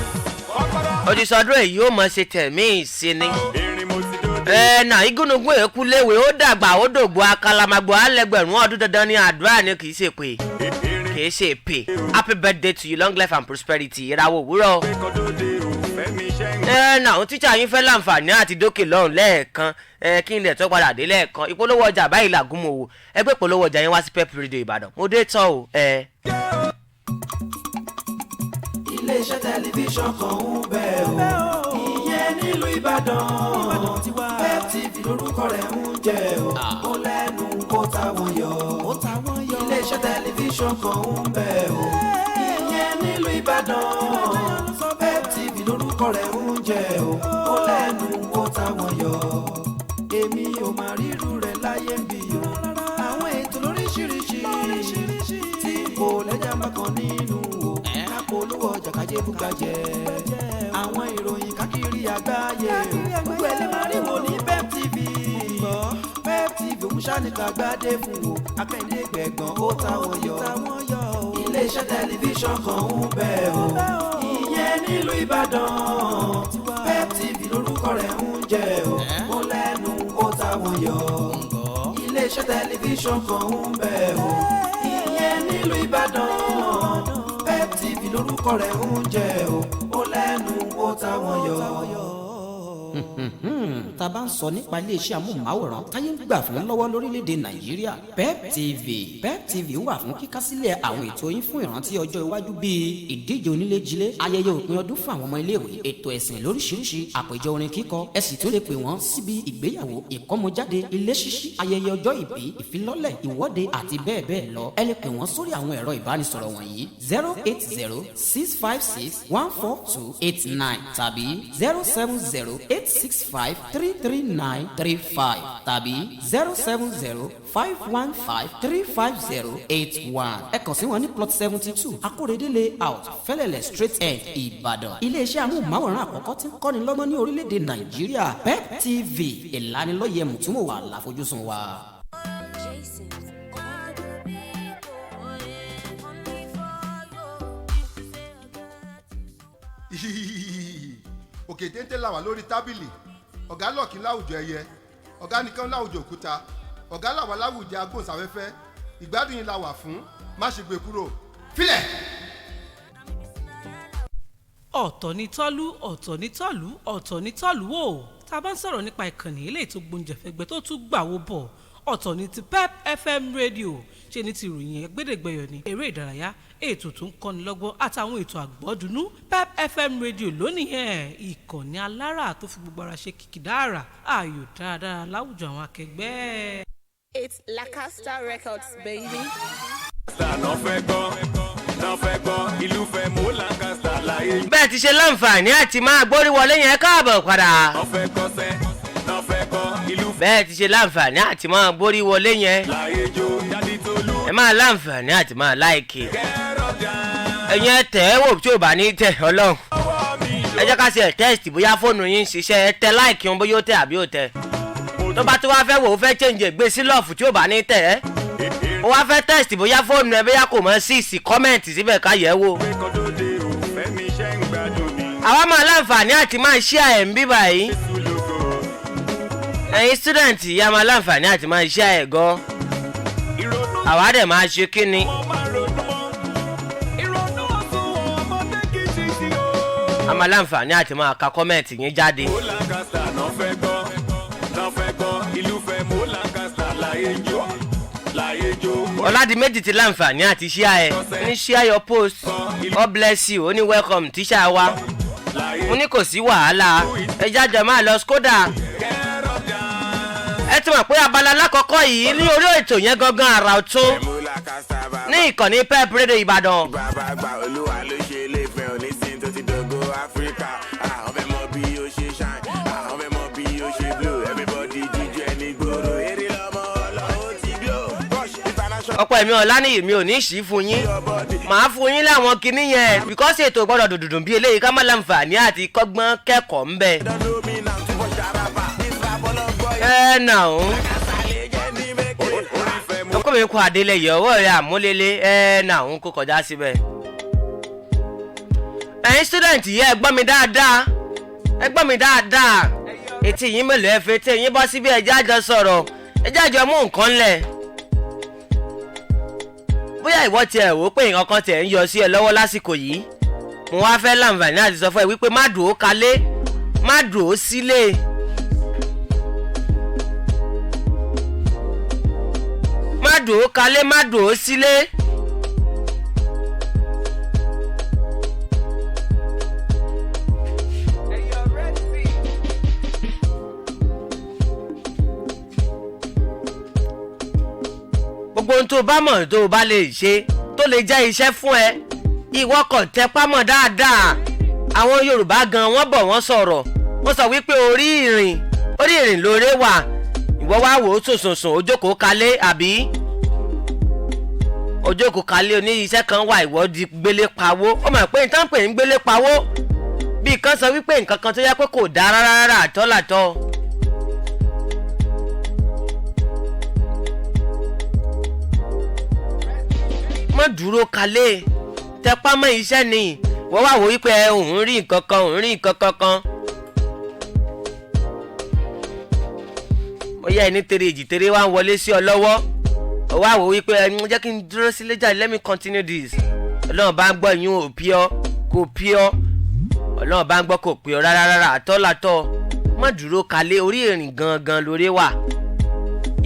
òdìsọdún èyí ó mọ̀ ṣe tẹ̀mí ìsinmi. Irin mo ti dóde. Ẹ nà igúnnugún èkú léwe, ó dàgbà, ó dògbò, akalamagbo alẹ́gbẹ̀rún ọdún. Dandan ní àdúrà ni, kì í ṣe pé kì í ṣe pé. Happy birthday to you, long life and prosperity, ìràwọ̀ òwúrọ̀. Kọ́ dóde o, Fẹ́mi iṣẹ́ ń. Ẹ nà àwọn tíṣà yín fẹ́ láǹfààní àti dókè lọ́hùn lẹ́ẹ̀kan ẹ, kí n lè tó padà dé lẹ́ẹ̀kan. Ìpolówó ọjà báyìí làgúnmọ̀wò. Ẹgbẹ́ ìpolówó ọjà yẹn wá sí Pep Radio Ìbàdàn. Mo dé tán o ẹ. Iléeṣẹ́ tẹlifíṣàn kan ń bẹ o, ìyẹn nílùú Ìbàdàn. Pep TV lórúkọ rẹ̀ ń jẹ́ o, ó lẹ́nu ó táwọn yọ. Iléeṣẹ́ tẹlifíṣàn kan ń bẹ o, ìyẹn nílùú Ìbàdàn. Pep TV lórúkọ rẹ̀ ń jẹ́ o, ó lẹ́nu ó táwọn yọ. Èmi ò máa ríru rẹ̀ láyé ń bí o. Àwọn ètò lóríṣiríṣi tí kò lẹ́jà ń bá kan nínú o, kápolówó ọjà kájé búgbàjẹ́, àwọn ìròyìn káàkiri àgbáyé o, gbogbo ẹ̀ lè máa rí wò ní Pep TV. Pep TV òun ṣàníkà gbádé fún o, akẹ́yìndé gbẹ̀gbọ́n ó táwọn yọ. Iléeṣẹ́ tẹlifíṣàn kan ń bẹ o, ìyẹn nílùú Ìbàdàn. Pep TV lórúkọ rẹ̀ ń jẹ́ o, ó lẹ́nu ó táwọn yọ. Iléeṣẹ́ tẹlifíṣàn kan ń bẹ o, ìyẹn nílùú Ìbàdàn. Pep TV lórúkọ rẹ̀ ń jẹ́ o, ó lẹ́nu ó táwọn yọ. Tá a bá ń sọ nípa iléeṣẹ́ amóhùnmáwòrán táyé ń gbà fún lọ́wọ́ lórílẹ̀‐èdè Nàìjíríà, Pep TV. Pep TV wà fún kíkásílẹ̀ àwọn ètò yín fún ìrántí ọjọ́ iwájú, bíi ìdíje onílé-jilé, ayẹyẹ òpin ọdún fún àwọn ọmọ iléèwé, ètò ẹ̀sìn lóríṣiríṣi, àpèjọ orin kíkọ. Ẹ sì tún lè pè wọ́n síbi ìgbéyàwó, ìkọ́mọjáde, ilé ṣíṣí, ayẹyẹ ọjọ́ ìbí, ìfilọ́lẹ̀, ìwọ́de àti bẹ́ẹ̀ bẹ́ẹ̀ lọ. Ẹ lè pè wọ́n sórí àwọn ẹ̀rọ ìbánisọ̀rọ̀ wọ̀nyí: 08065614289 tàbí 070 eight 865 339 35 tàbí 07051535081. Ẹ kàn sí wọn ní Plot 72, Akóredé Layout, Fẹ́lẹ́lẹ̀ Straight End, Ìbàdàn. Iléeṣẹ́ amóhùnmáwòrán àkọ́kọ́ tí ń kọ́ni lọ́gbọ́n ní orílẹ̀-èdè Nàìjíríà, Pep TV, ìlanilọ́yẹ̀ mùtúmùwà láfojúsùn wa. Òkè téńté la wà lórí tábìlì. Ọ̀gá lọ̀kín láwùjọ ẹyẹ, ọ̀gá nìkan láwùjọ òkúta, ọ̀gá làwà láwùjọ agbóhùnsáfẹ́fẹ́. Ìgbádùn yìí la wà fún, má ṣe gbé kúrò filẹ̀. Ọ̀tọ̀ ni tọ́lú, ọ̀tọ̀ ni tọ́lú, ọ̀tọ̀ ni tọ́lú wò. Tá a bá ń sọ̀rọ̀ nípa ìkànnì eléyìí tó gbóúnjẹfẹ́gbẹ́ tó tún gbàwó bọ̀, ọ̀tọ̀ ni ti Pep FM Radio. Ṣe ní ti ìròyìn ẹgbẹ́dẹ̀gbẹ̀yọ̀ ni, eré ìdárayá, ètò tó ń kọ́ni lọ́gbọ́n àtàwọn ètò àgbọ́dúnú, Pep FM Radio lónìí ẹ̀ ìkànnì alára tó fi gbogbo ara ṣe kìkìdá àrà ààyò dáradára láwùjọ àwọn akẹgbẹ́. It's Lacasta Records, baby. Náà fẹ́ gbọ́, náà fẹ́ gbọ́, ìlú fẹ́ mú Lancaster láyé. Bẹ́ẹ̀ ti ṣe láǹfààní àti máa gbórí wọlé yẹn, káàbọ̀ padà. Náà fẹ́ kọ́sẹ́, náà fẹ́ kọ́, ìlú Bẹ́ẹ̀ ti ṣe láǹfààní àti máa gbórí wọlé yẹn, láyé jó dádì Tolú. Ẹ máa láǹfààní àti máa like. Ẹ̀yin ẹ tẹ̀ ẹ́ wò, tí ò bá ní tẹ̀ ọlọ́run. Ẹ jẹ́ ká ṣe ẹ̀ test bóyá fóònù yín ń ṣiṣẹ́. Ẹ tẹ like wọn, bóyá ó tẹ̀ àbí ó tẹ̀. Tó bá tó wá fẹ́ wò ó, fẹ́ change ẹ̀, gbé sí love. Tí ò bá ní tẹ̀ ẹ́, ó wá fẹ́ test bóyá fóònù ẹ bóyá kò mọ́ sí ìsì, comment síbẹ̀ ká yẹ̀ wò. Kọ́dọ̀dé ò fẹ́mi iṣẹ́ ń gbádùn mi. Àwa máa láǹfààní àti máa share ẹ̀ ń bí báyìí. Ẹ̀yin student yìí, a máa láǹfààní àti máa share ẹ̀ gan. Àwa dẹ̀ máa ṣe kí ni? A máa láǹfààní àti máa ka comment yín jáde. Mú Lancaster náà fẹ́ gbọ́, náà fẹ́ gbọ́, ìlú fẹ́ mú Lancaster láyé jó, láyé jó. Ọ̀làdìmẹ́jì ti láǹfààní àti share ẹ̀, ní share your post, God bless you. Ó ní welcome, tíṣà wa. Mo ní kò sí wàhálà, ẹ jájọ máa lọ skoda. Ẹ ti mọ̀ pé abala lákọ̀ọ́kọ́ yìí ní orí ètò yẹn gangan, àrà ọ̀tún ní ìkànnì Pep Radio Ìbàdàn. Bàbá gba olúwa ló ṣe ilé ìfẹ́ onísìn tó ti dògo Áfíríkà. Àwọn fẹ́ mọ bí ó ṣe shine, àwọn fẹ́ mọ bí ó ṣe blow, everybody jíjú ẹni gbòòrò. Eré lọmọ ọlọ́wọ́ ti blow. Rush international. Ọ̀pọ̀ ẹ̀mí ọ̀lànìyí mi ò ní í sí fún yín, màá fún yín láwọn kinní yẹn, because ètò gbọ́dọ̀ dùdùdùn bí eléyìí ká má láǹfààní àti kọ́gbọ́n kẹ́kọ̀ọ́ ń bẹ. Ẹ nà ó ọkọ mi kó adélẹyẹ ọwọ́ rẹ àmúlélé, ẹ nà ó kó kọjá síbẹ̀. Ẹ̀yin student yìí, ẹ gbọ́ mi dáadáa, ẹ gbọ́ mi dáadáa. Etí yín mélòó? Ẹ fetí yín bọ́ síbí, ẹ jẹ́ àjọ sọ̀rọ̀, ẹ jẹ́ àjọ mú nǹkan lẹ̀. Bóyá ìwọ tiẹ̀ wò ó pé nǹkan kan tiẹ̀ ń yọ sí ẹ lọ́wọ́ lásìkò yìí, mo wá fẹ́ láǹfààní àti sọ fún ẹ wípé má dùn ó kalẹ̀, má dùn ó sílé. Má dùn ó kalẹ̀, má dùn ó sílé. Gbogbo ohun tó bá mọ̀, tó o bá lè ṣe, tó lè jẹ́ iṣẹ́ fún ẹ, ìwọ kàn tẹpá mọ́ dáadáa. Àwọn Yorùbá gan, wọ́n bọ̀, wọ́n sọ̀rọ̀, wọ́n sọ wípé orí ìrìn, orí ìrìn lóore wà. Ìwọ wá wò ó sùnsùnsùn, ojókòó kalẹ̀, àbí ojókòó kalẹ̀, oní iṣẹ́ kan wà, ìwọ di gbélé pawó. Ó mọ̀ pé nǹkan pè ń gbélé pawó, bí kan sọ wípé nǹkan kan tó yẹ pé kò dáa rárá rárá àtọ́ làtọ́. Má dúró kalẹ̀, tẹpá mọ́ iṣẹ́ ni. Wọ́n wá wò wípé ẹ òun rí nǹkan kan, òun rí nǹkan kankan. Ó yá, ẹni tere èjì tere wá ń wọlé sí ọ lọ́wọ́, ó wá wò wípé ẹ jẹ́ kí n dúró sílé jáde, let me continue this. Ọlọ́run bá ń gbọ́, ìyún ò pí ọ, kò pí ọ. Ọlọ́run bá ń gbọ́, kò pí ọ rárá rárá àtọ́ làtọ́. Má dúró kalẹ̀, orí ìrìn gangan lórí wà.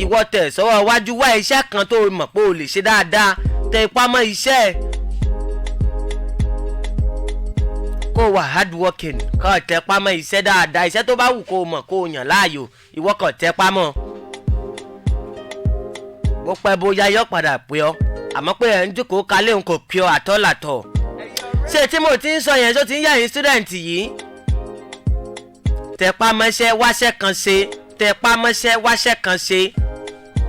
Ìwọ tẹ̀ sọ́wọ́ wájú, wá iṣẹ́ kan tó mọ̀ pé o lè ṣe dáadáa, tẹ ipá mọ́ iṣẹ́ ẹ̀, kó wà hard working, kó tẹpá mọ́ iṣẹ́ dáadáa. Iṣẹ́ tó bá wù kó mọ̀ kó yàn láàyò, ìwọ kàn tẹpá mọ́. Bó pẹ́ bóyá yọ padà pé ọ, àmọ́ pé ẹ̀ ń jókòó kalẹ̀ ń kò pé ọ àtọ́ làtọ̀. Ṣé tí mo ti ń sọ yẹn tó ti ń yà yín student yìí? Tẹpá mọ́ṣẹ́, wáṣẹ́ kan ṣe. Tẹpá mọ́ṣẹ́, wáṣẹ́ kan ṣe.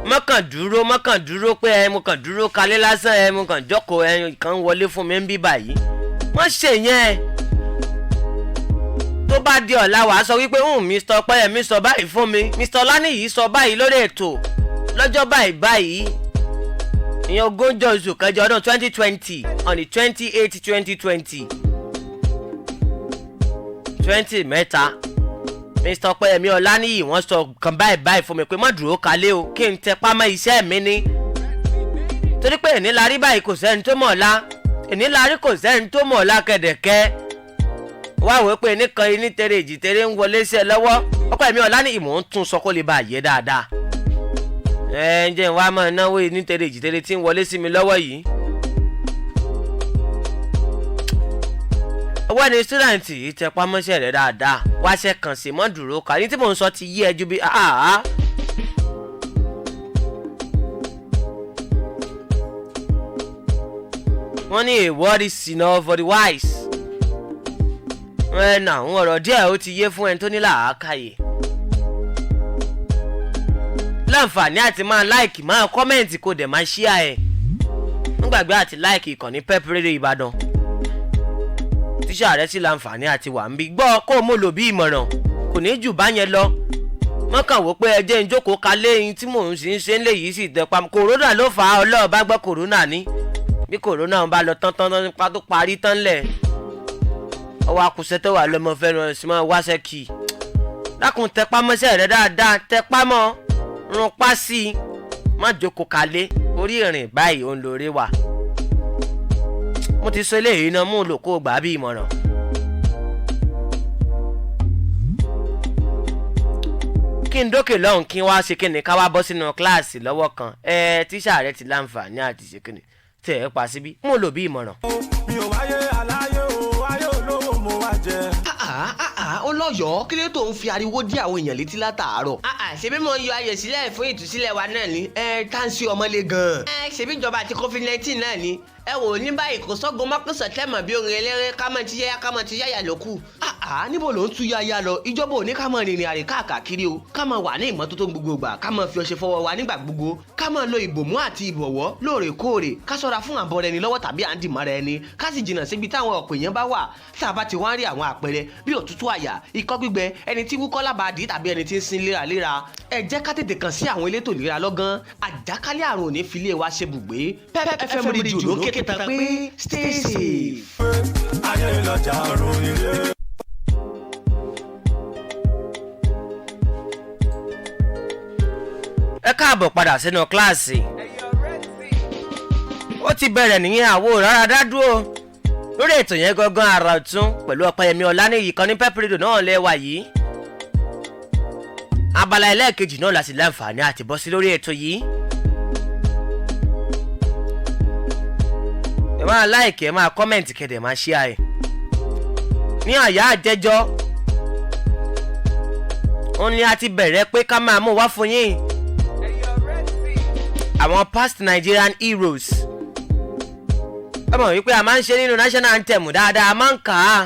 Mọ́kàn dúró, mọ́kàn dúró pé ẹ mo kàn dúró kalẹ̀ lásán, ẹ mo kàn jókòó, ẹ kàn wọlé fún mi ń bí báyìí. Wọ́n ṣe yẹn, tó bá di ọ̀la, wàá sọ wípé Mr. Ọpẹ́yẹmí sọ báyìí fún mi, Mr. Ọláníyì sọ báyìí lórí ètò lọ́jọ́ báyìí báyìí, ìyẹn 30 oṣù kẹjọ ọdún 2020, on the 28 2020, 23, Mr. Ọpẹ́yẹmí Ọláníyì wọ́n sọ kan báyìí báyìí fún mi pé má dúró kalẹ̀ o, kí n tẹpá mọ́ iṣẹ́ mi ní, torí pé èní la rí báyìí, kò sẹ́ni tó mọ̀ ọ̀la. Èní la rí, kò sẹ́ni tó mọ̀ ọ̀la. Kẹ̀dẹ̀kẹ́ wá wò ó pé nìkan ní tere èjì tere ń wọlé sí ẹ lọ́wọ́. Ọpẹ́yẹmí Ọláníyì, mò ń tún sọ kó lè bá a yé dáadáa. Ẹ ń jẹ́ wá máa náwó ní tere èjì tere tí ń wọlé sí mi lọ́wọ́ yìí. Ọwọ́ ni student yìí, tẹpá mọ́ṣẹ́ rẹ̀ dáadáa, wáṣẹ́ kàn sí, mọ́ dúró kà ní tí mò ń sọ ti yí ẹ ju bí àá. Wọ́n ní a word is enough for the wise. Ẹ nà àwọn ọ̀rọ̀ díẹ̀, ó ti yé fún ẹni tó ní làákàyè. Láǹfààní àti máa like, máa comment, kó dẹ̀ máa share ẹ̀. Ń gbàgbé àti like ìkànnì Pep Radio Ìbàdàn. Tíṣà rẹ sì láǹfààní àti wà ń bí gbọ́ kó o mọ̀ lò bí ìmọ̀ràn, kò ní jù bá yẹn lọ. Wọ́n kàn wò pé ẹ jẹ́ ń jókòó kalẹ̀ yín tí mò ń sì ń ṣe ń lè yìí sì tẹpa. Kòrónà ló fà á, ọlọ́ọ̀ bá gbọ́, kòrónà ní bí kòrónà ń bá lọ tán tán tán nípa tó parí tán lẹ̀, ọwọ́ akùsẹ́ tó wà lọ́mọ fẹ́ràn ẹ̀sìn máa wáṣẹ́ kì í. Dákun, tẹpá mọ́ṣẹ́ rẹ dáadáa, tẹpá mọ́, rún pa sí i, má jókòó kalẹ̀. Orí ìrìn báyìí ó ń lóore wà. Mo ti sọ eléyìí náà, mú un lò kó o gbà á bí ìmọ̀ràn. Kí n dókè lọ́hùn, kí n wá ṣe kíni, ká wá bọ́ sínú kíláàsì lọ́wọ́ kan. Ẹ tíṣà rẹ ti láǹfààní àti ṣe kíni, tẹ̀ ẹ́ pa síbí, mú un lò bí ìmọ̀ràn. Mi ò wáyé aláyé o, ayé olówó mo wá jẹ. Ọlọ́yọ̀ọ́, kí ló tó ń fi ariwo dí àwọn èèyàn létí látàárọ̀? Ṣebí mo ń yọ ayọ̀ sílẹ̀ fún ìtúsílẹ̀ wa náà ni. Ẹ tá ń ṣe ọmọlé gan-an. Ẹ ṣebí ìjọba àti COVID-19 náà ni. Ẹ wò ó ní báyìí, kò sọ́gun mọ́kànsán tẹ́mọ̀ bí orin eléré, kámọ́ ti yáyá, kámọ́ ti yáyà ló kù. Níbo ló ń tú yáyá lọ? Ìjọba ò ní ká máa rìnrìn àrè káàkiri o, ká máa wà ní ìmọ́tótó gbogbo ìgbà, ká máa fi ọṣẹ fọwọ́ wa nígbà gbogbo, ká máa lo ìbòmú àti ìbọ̀wọ́ lóòrèkóòrè, ká ṣọ́ra fún àbọ̀rẹ̀ ẹni lọ́wọ́ tàbí à ń dìmọ́ra ẹni, ká sì jìnnà síbi táwọn ọ̀pọ̀ èèyàn bá wà. Tá a bá ti wá ń rí àwọn àpẹẹrẹ bí òtútù àyà, ikọ́ gbígbẹ, ẹni tí wúkọ́ lábàádì tàbí ẹni tí ń sin léraléra, ẹ jẹ́ ká tètè kàn sí àwọn elétò ìlera lọ́gán. Àjàkálẹ̀ àrùn ò ní fi ilé wa ṣe bùgbé. Pep FM Radio ló ń ké tán pé stay safe. Ayé lọ́jà, ọ̀run ilé. Ẹ káàbọ̀ padà sínú kíláàsì. Ó ti bẹ̀rẹ̀ nìyẹn, àwo rárá dádúró lórí ètò yẹn gangan, àrà ọ̀tún pẹ̀lú Ọpẹ́yẹmí Ọláníyì kan ní Pep Radio náà lẹ́wà yìí. Abala ẹlẹ́ẹ̀kejì náà la sì láǹfààní àti bọ́ sí lórí ètò yìí. Ẹ máa like, ẹ máa comment, kẹ̀dẹ̀ máa share ẹ̀. Ní àyà àjẹjọ́ ó ní a ti bẹ̀rẹ̀ pé ká máa mú wá fún yín àwọn past Nigerian heroes. Ẹ mọ̀ wípé a máa ń ṣe nínú national anthem dáadáa, a máa ń kà á.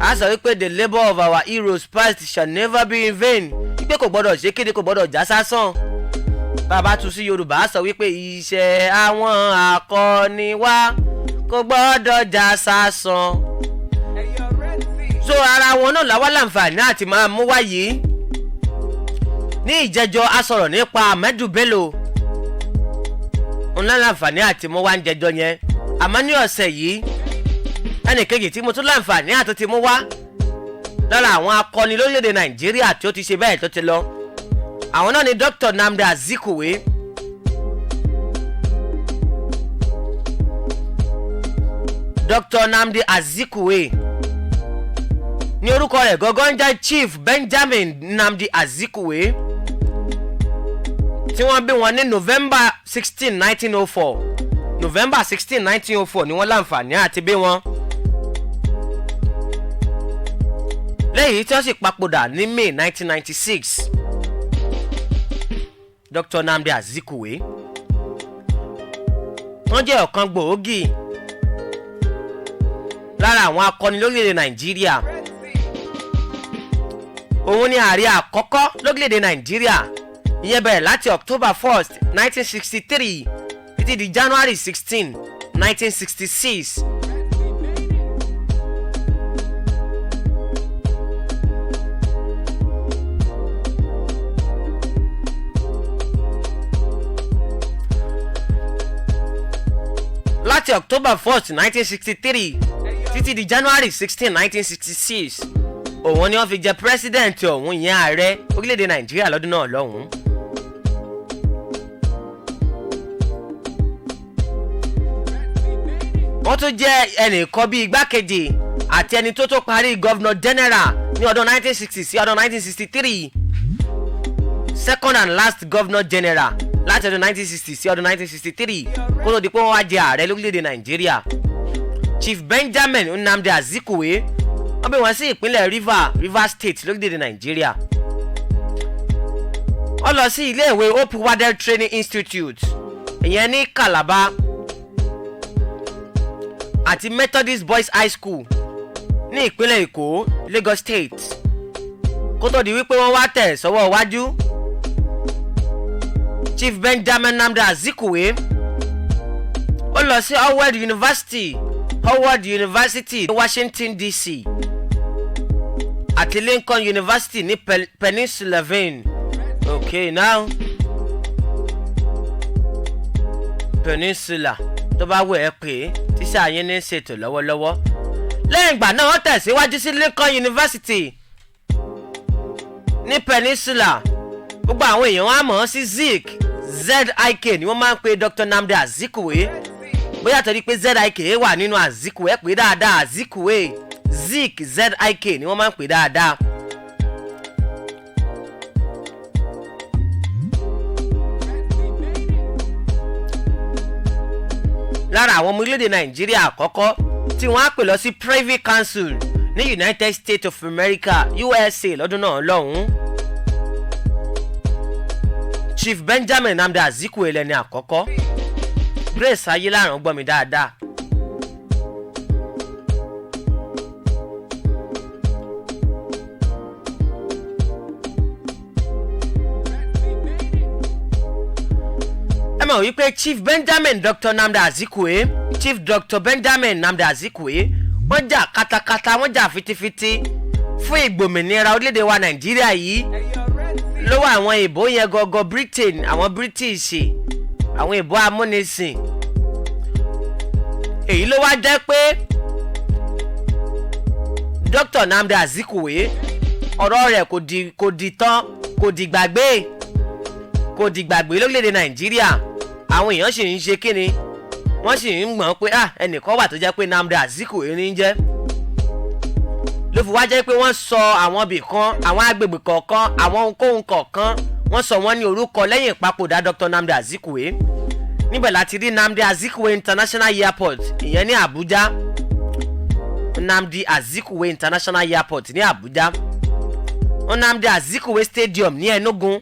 A sọ wípé the labour of our heroes past shall never be in vain, wípé kò gbọ́dọ̀ ṣe kéde, kò gbọ́dọ̀ já sásán. Bàbá tu sí Yorùbá, a sọ wípé iṣẹ́ àwọn akọni wa kò gbọ́dọ̀ já sásán. So ara wọn náà làwọn láǹfààní àti máa mú wá yìí. Ní ìjẹjọ, a sọ̀rọ̀ nípa Ahmadu Bello, ńlá láǹfààní àti mú wá ń jẹjọ yẹn. Àmọ́ ní ọ̀sẹ̀ yìí, ẹnìkejì tí mo tún láǹfààní àti ti mú wá lára àwọn akọni lórílẹ̀‐èdè Nàìjíríà tí ó ti ṣe bẹ́ẹ̀ tó ti lọ, àwọn náà ni Dr. Nnamdi Azikiwe. Dr. Nnamdi Azikiwe ní orúkọ rẹ̀ gangan ń jẹ́ Chief Benjamin Nnamdi Azikiwe, tí wọ́n bí wọn ní November 16 1904. November 16 1904 ni wọ́n láǹfààní àti bí wọn. Lẹ́yìn tí wọ́n sì papòdà ní May 1996. Dr. Nnamdi Azikiwe, wọ́n jẹ́ ọ̀kan gbòógì lára Lára àwọn akọni lórílẹ̀‐èdè Nàìjíríà, òun ni ààrẹ àkọ́kọ́ lórílẹ̀‐èdè Nàìjíríà. Ìyẹn bẹ̀rẹ̀ láti October 1st, 1963 títí di January 16, 1966. Láti October 1st, 1963 títí di January 16, 1966, òun ni wọ́n fi jẹ president ọ̀hún, ìyẹn ààrẹ orílẹ̀-èdè Nàìjíríà lọ́dún náà lọ́hùn-ún. Wọ́n tún jẹ́ ẹnìkan bíi igbákejì àti ẹni tó tó parí governor general ní ọdún 1960 sí ọdún 1963, second and last governor general láti ọdún 1960 sí ọdún 1963, kó tó di pé wọ́n wá jẹ ààrẹ lórílẹ̀‐èdè Nàìjíríà. Chief Benjamin Nnamdi Azikiwe, wọ́n bí wọ́n sí ìpínlẹ̀ Rivers State lórílẹ̀‐èdè Nàìjíríà. Wọ́n lọ sí iléèwé Hope Waddell Training Institute, ìyẹn ní Calabar, àti Methodist Boys High School ní ìpínlẹ̀ Èkó, Lagos State, kó tó di wípé wọ́n wá tẹ̀ sọ́wọ́ iwájú. Chief Benjamin Nnamdi Azikiwe, ó lọ sí Howard University ní Washington DC àti Lincoln University ní Pennsylvania. Okay, now Peninsula tó bá wẹ̀ ẹ́ pé tíṣà yín ní ṣètò lọ́wọ́lọ́wọ́. Lẹ́yìn ìgbà náà, wọ́n tẹ̀síwájú sí Lincoln University ní Peninsula. Gbogbo àwọn èèyàn wọn á mọ̀ ọ́n sí Zik. Zik ni wọ́n máa ń pe Dr. Nnamdi Azikiwe, bóyá torí pé Zik wà nínú Azikiwe. Ẹ pé dáadáa, Azikiwe, Zik, Zik ni wọ́n máa ń pè dáadáa. Lára àwọn ọmọ orílẹ̀-èdè Nàìjíríà àkọ́kọ́ tí wọ́n á pè lọ sí Privy Council ní United States of America, USA, lọ́dún náà lọ́hùn-ún, Chief Benjamin Nnamdi Azikiwe lẹni àkọ́kọ́. Grace Ayéláran, gbọ́ mi dáadáa. Ẹ mọ̀ wípé Chief Benjamin Dr. Nnamdi Azikiwe, Chief Dr. Benjamin Nnamdi Azikiwe, wọ́n jà katakata, wọ́n jà fitifiti fún ìgbòmìnira orílẹ̀-èdè wa Nàìjíríà yìí lọ́wọ́ àwọn ìbò yẹn gọ́gọ́, Britain, àwọn British, àwọn ìbò amúnisìn. Èyí ló wá jẹ́ pé Dr. Nnamdi Azikiwe, ọ̀rọ̀ rẹ̀ kò di tán, kò di gbàgbé, kò di gbàgbé lórílẹ̀‐èdè Nàìjíríà. Àwọn èèyàn sì ń ṣe kíni, wọ́n sì ń gbọ̀n pé, ah, ẹnìkan wà tó jẹ́ pé Nnamdi Azikiwe ní jẹ́. Ló fi wá jẹ́ pé wọ́n sọ àwọn ibì kan, àwọn agbègbè kọ̀ọ̀kan, àwọn ohunkóhun kọ̀ọ̀kan, wọ́n sọ wọ́n ní orúkọ lẹ́yìn ìpapòdà Dr. Nnamdi Azikiwe. Níbẹ̀ láti rí Nnamdi Azikiwe International Airport, ìyẹn ní Abuja. Nnamdi Azikiwe International Airport ní Abuja, Nnamdi Azikiwe Stadium ní Enugu.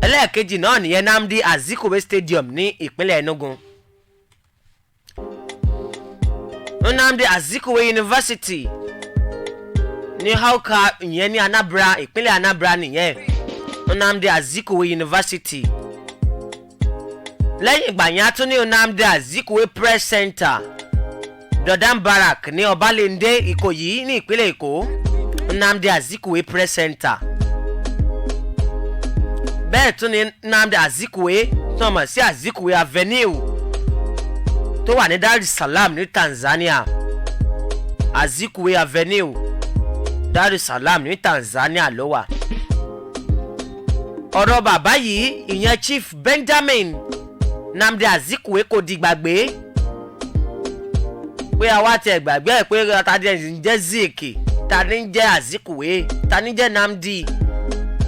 Ẹlẹ́ẹ̀kejì náà nìyẹn, Nnamdi Azikiwe Stadium ní ìpínlẹ̀ Enugu. Nnamdi Azikiwe University ní Awka, ìyẹn ní Anambra, ìpínlẹ̀ Anambra nìyẹn, Nnamdi Azikiwe University. Lẹ́yìn ìgbà yẹn, a tún ní Nnamdi Azikiwe Press Center, Dodan Barrack ní Ọbalẹ́ndé, Ìkòyí ní ìpínlẹ̀ Èkó, Nnamdi Azikiwe Press Center. Bẹ́ẹ̀ tún ní Nnamdi Azikiwe tí wọ́n mọ̀ sí Azikiwe Avenue tó wà ní Dar es Salaam ní Tanzania. Azikiwe Avenue, Dar es Salaam ní Tanzania ló wà. Ọ̀rọ̀ bàbá yìí, ìyẹn Chief Benjamin Nnamdi Azikiwe, kò di gbàgbé pé àwa tiẹ̀ gbàgbé ẹ̀ pé ta ni ń jẹ́ Zik, ta ni ń jẹ́ Azikiwe, ta ni ń jẹ́ Nnamdi.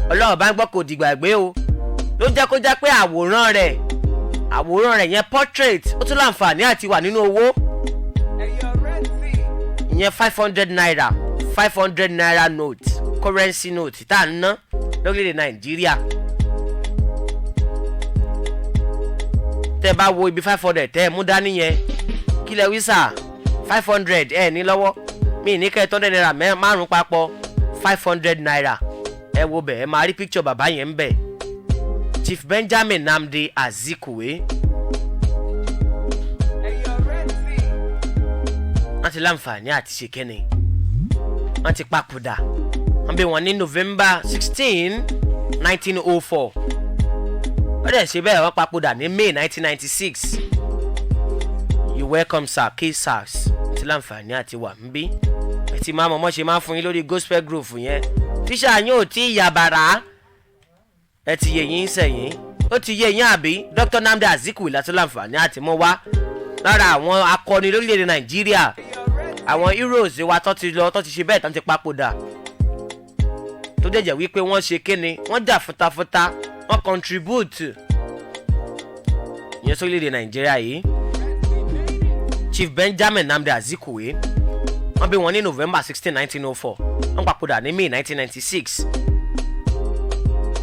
Ọlọ́run bá ń gbọ́, kò di gbàgbé o. Ló jẹ́ kó jẹ́ pé àwòrán rẹ̀ yẹn, portrait, ó tún láǹfààní àti wà nínú owó, ìyẹn ₦500, ₦500 note, currency note tá à ń ná lórílẹ̀ Nàìjíríà. Tẹ́ bá wo ibi 500 tẹ́ ẹ mú dání yẹn, kí lẹ wí sà? 500 ẹ ní lọ́wọ́ mi ní kẹ́ 100 naira márùn papọ̀, ₦500. Ẹ wo bẹ̀, ẹ máa rí picture bàbá yẹn ń bẹ̀, Chief Benjamin Nnamdi Azikiwe. Wọ́n ti láǹfààní àti ṣe kẹ́ni, wọ́n ti papòdà. Wọ́n bí wọn ní November 16, 1904. Wọ́n dẹ̀ ṣe bẹ́ẹ̀, wọ́n papòdà ní May 1996. You welcome, sir. K sars ti láǹfààní àti wà ń bí. Ẹ ti máa mọ̀mọ́ ṣe máa ń fún yín lórí gospel groove yẹn. Tíṣà yín ò tí ì yàbàrà, ẹ ti yé yín sẹ́yìn, ó ti yé yín àbí? Dr. Nnamdi Azikiwe látún láǹfààní àti mú wá lára àwọn akọni lórílẹ̀‐èdè Nàìjíríà, àwọn heroes wa tó ti lọ, tó ti ṣe bẹ́ẹ̀, tó ti papòdà, tó dẹ̀ jẹ́ wípé wọ́n ṣe kíni, wọ́n jà fútafúta, wọ́n contribute ìyẹn sórílẹ̀‐èdè Nàìjíríà yìí. Chief Benjamin Nnamdi Azikiwe, wọ́n bí wọn ní November 16, 1904. Wọ́n papòdà ní May 1996.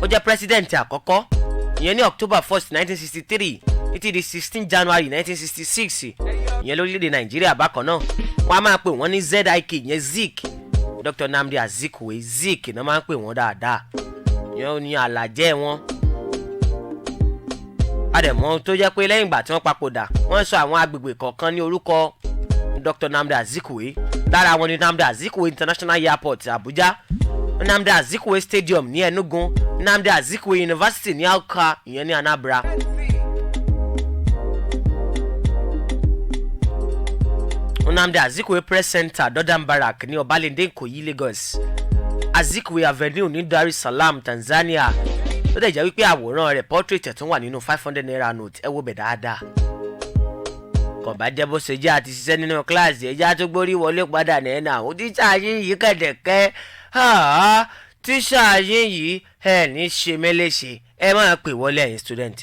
Ó jẹ́ president àkọ́kọ́ ìyẹn ní October 1st, 1963 títí di 16 January 1966, ìyẹn lórílẹ̀‐èdè Nàìjíríà. Bákan náà, wọ́n á máa pè wọ́n ní Zik, ìyẹn Zik. Dr. Nnamdi Azikiwe, Zik náà máa ń pè wọ́n dáadáa. Ìyẹn ò ní àlàjẹ́ wọn àdẹ̀mọ́ tó jẹ́ pé lẹ́yìn ìgbà tí wọ́n papòdà, wọ́n sọ àwọn agbègbè kọ̀ọ̀kan ní orúkọ Dr. Nnamdi Azikiwe. Lára wọn ni Nnamdi Azikiwe International Airport, Abuja, Nnamdi Azikiwe Stadium ní Enugu, Nnamdi Azikiwe University ní Awka, ìyẹn ní Anambra. Nnamdi Azikiwe Press Center, Dodan Barrack ní Ọbalẹ́ndé, Ìkòyí, Lagos, Azikiwe Avenue ní Dar es Salaam, Tanzania. Ó dẹ̀ jẹ́ wípé àwòrán rẹ̀, portrait ẹ̀, tún wà nínú ₦500 note. Ẹ wo bẹ̀ dáadáa. Kò bá jẹ́ bó ṣe jẹ́ àti ṣiṣẹ́ nínú kíláàsì, ẹ̀já tó gbórí wọlé padà nẹ́ẹ̀nà àwọn tíṣà yín yìí kẹ̀dẹ̀kẹ́. Tíṣà yín yìí, ẹ̀ ní ṣe mí léṣe. Ẹ máa pè wọlé, ẹ̀yin student.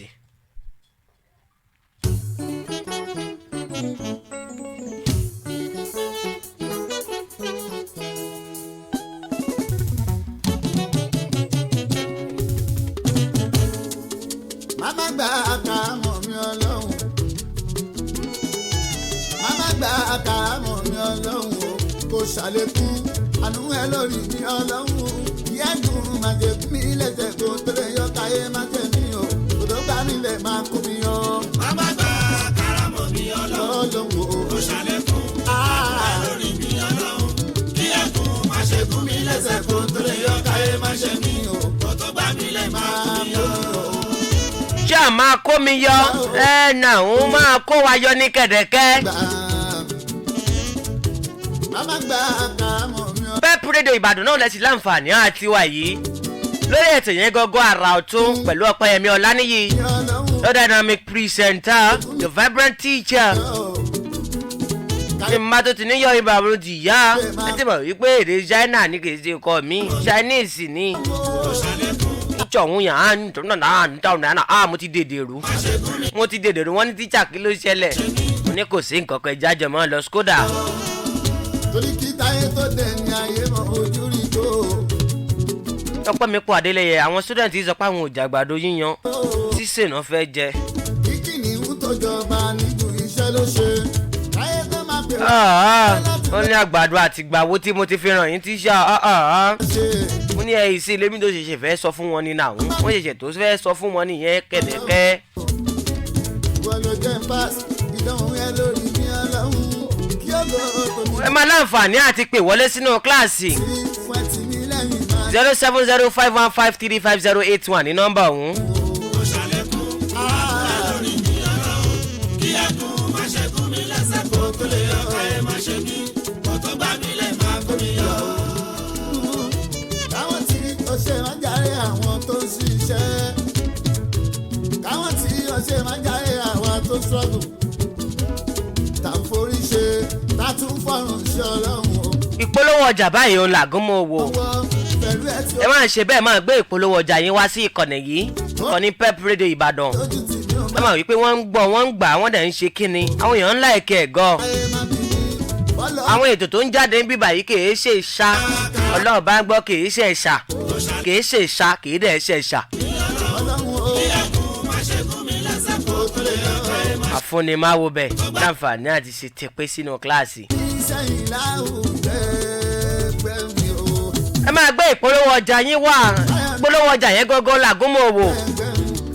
Màmá gba àkàmọ̀ mi ọlọ́run, màmá gba àkàmọ̀ mi ọlọ́run o, kò ṣàlékún àánú ẹ lórí mi ọlọ́run. Yẹ́gùn má jẹ́ kú mi lẹ́sẹ̀ kó tó lè yọ káyé má jẹ́ mi o, kò tó gbá nílẹ̀ máa kó mi yọ. Màmá gba àkàmọ̀ mi ọlọ́run o, kò ṣàlékún àánú ẹ lórí mi ọlọ́run. Yẹ́gùn má ṣe kú mi lẹ́sẹ̀ kó tó lè yọ káyé má jẹ́ mi o, kò tó gbá nílẹ̀ máa kó mi yọ. Ṣé à máa kó mi yọ ẹ náà, òun máa kó wa yọ ní kẹ̀dẹ̀kẹ́. Màmá gba àkàmọ̀ mi ọlọ́run. Pep Radio Ìbàdàn náà lẹ́sìn láǹfààní àti wà yìí lórí ètò yẹn gọ́gọ́, àrà ọ̀tún pẹ̀lú Ọ̀pẹ̀yẹmí Ọláníyì, the dynamic presenter, the vibrant teacher. Ní má tó ti níyọ ibà ló ti yá, ẹ ti mọ̀ wípé èdè China ní, kì í ṣe kọ́ mi, Chinese ní ìjọ̀hún yàn án nítorí náà nítorí náà á. Mo ti dèdè rú, mo ti dèdè rú. Wọ́n ní, "Tíṣà, kí ló ṣẹlẹ̀?" Mo ní kò sí nǹkan kan, ìjájọ mọ́ lọ skoda. Torí kí táyé tó dẹ̀ ní ayé mọ̀ ojú rí tó. Ọpẹ́ mi pọ̀ Adélẹ́yẹ. Àwọn student sọ pé àwọn ò jàgbàdo yíyan, sísè náà fẹ́ jẹ. Kíkì ní ń tọjọba níjú iṣẹ́ ló ṣe táyé tó máa pè. Ó ní àgbàdo àtìgbàwo tí mo ti fi ràn yín, tíṣà. Mo ní ẹyìn sí ilé mi tó ṣẹ̀ṣẹ̀ fẹ́ sọ fún wọn ní nàún, wọ́n ṣẹ̀ṣẹ̀ tó fẹ́ sọ fún wọn nìyẹn kẹ̀dẹ̀kẹ́. Wọ́n ló jẹ́ pass ìdánwò yẹn lórí mi ọlọ́run kí ó lọ tó ní. Ẹ máa láǹfààní àti pè wọlé sínú kíláàsì. Fún ẹ tì mí lẹ́yìn máa. 07051535081 ní nọ́mbà ọ̀hún. Kò ṣàlékún àánú ẹ lórí mi ọlọ́run. Kí ẹkún má ṣe kún mi lẹ́sẹ̀ kó tó lè yọ káyé má ṣe mí, kó tó gbá mi lè máa kó mi yọ. Káwọn tí ó ṣe máa jàre àwọn tó ń ṣiṣẹ́, káwọn tí ó ṣe máa jàre àwọn tó ń struggle, tá ń forí ṣe, tá tún fọrùn ṣe ọlọ́run o. Ìpolówó ọjà báyìí òun làgùn mọ́ owó. Pẹ̀lú ẹ tí Ẹ máa ṣe bẹ́ẹ̀, máa gbé ìpolówó ọjà yín wá sí ìkànnì yìí, ìkànnì Pep Radio Ìbàdàn. Ẹ máa wí pé wọ́n ń gbọ́, wọ́n ń gbà, wọ́n dẹ̀ ń ṣe kíni, àwọn èèyàn ńlá ẹ̀kẹ́ ẹ̀ gan. Àwọn ètò tó ń jáde ń bíbà yìí kìí ṣe ìṣá, Ọlọ́run bá ń gbọ́, kìí ṣe ìṣà, kìí ṣe ìṣà, kìí dẹ̀ ṣe ìṣà. Kí ẹkún má ṣe kún mi lẹ́sẹ̀ kó tó lè yọ káyé má. Afúnni máa wo bẹ̀ láǹfààní àti ṣe tẹpẹ́ sínú kíláàsì. Sẹ́yìn láwùjọ ẹgbẹ́ mi o. Ẹ máa gbé ìpolówó ọjà yín wá. Ìpolówó ọjà yẹn gángan làgúnmọ̀ wò.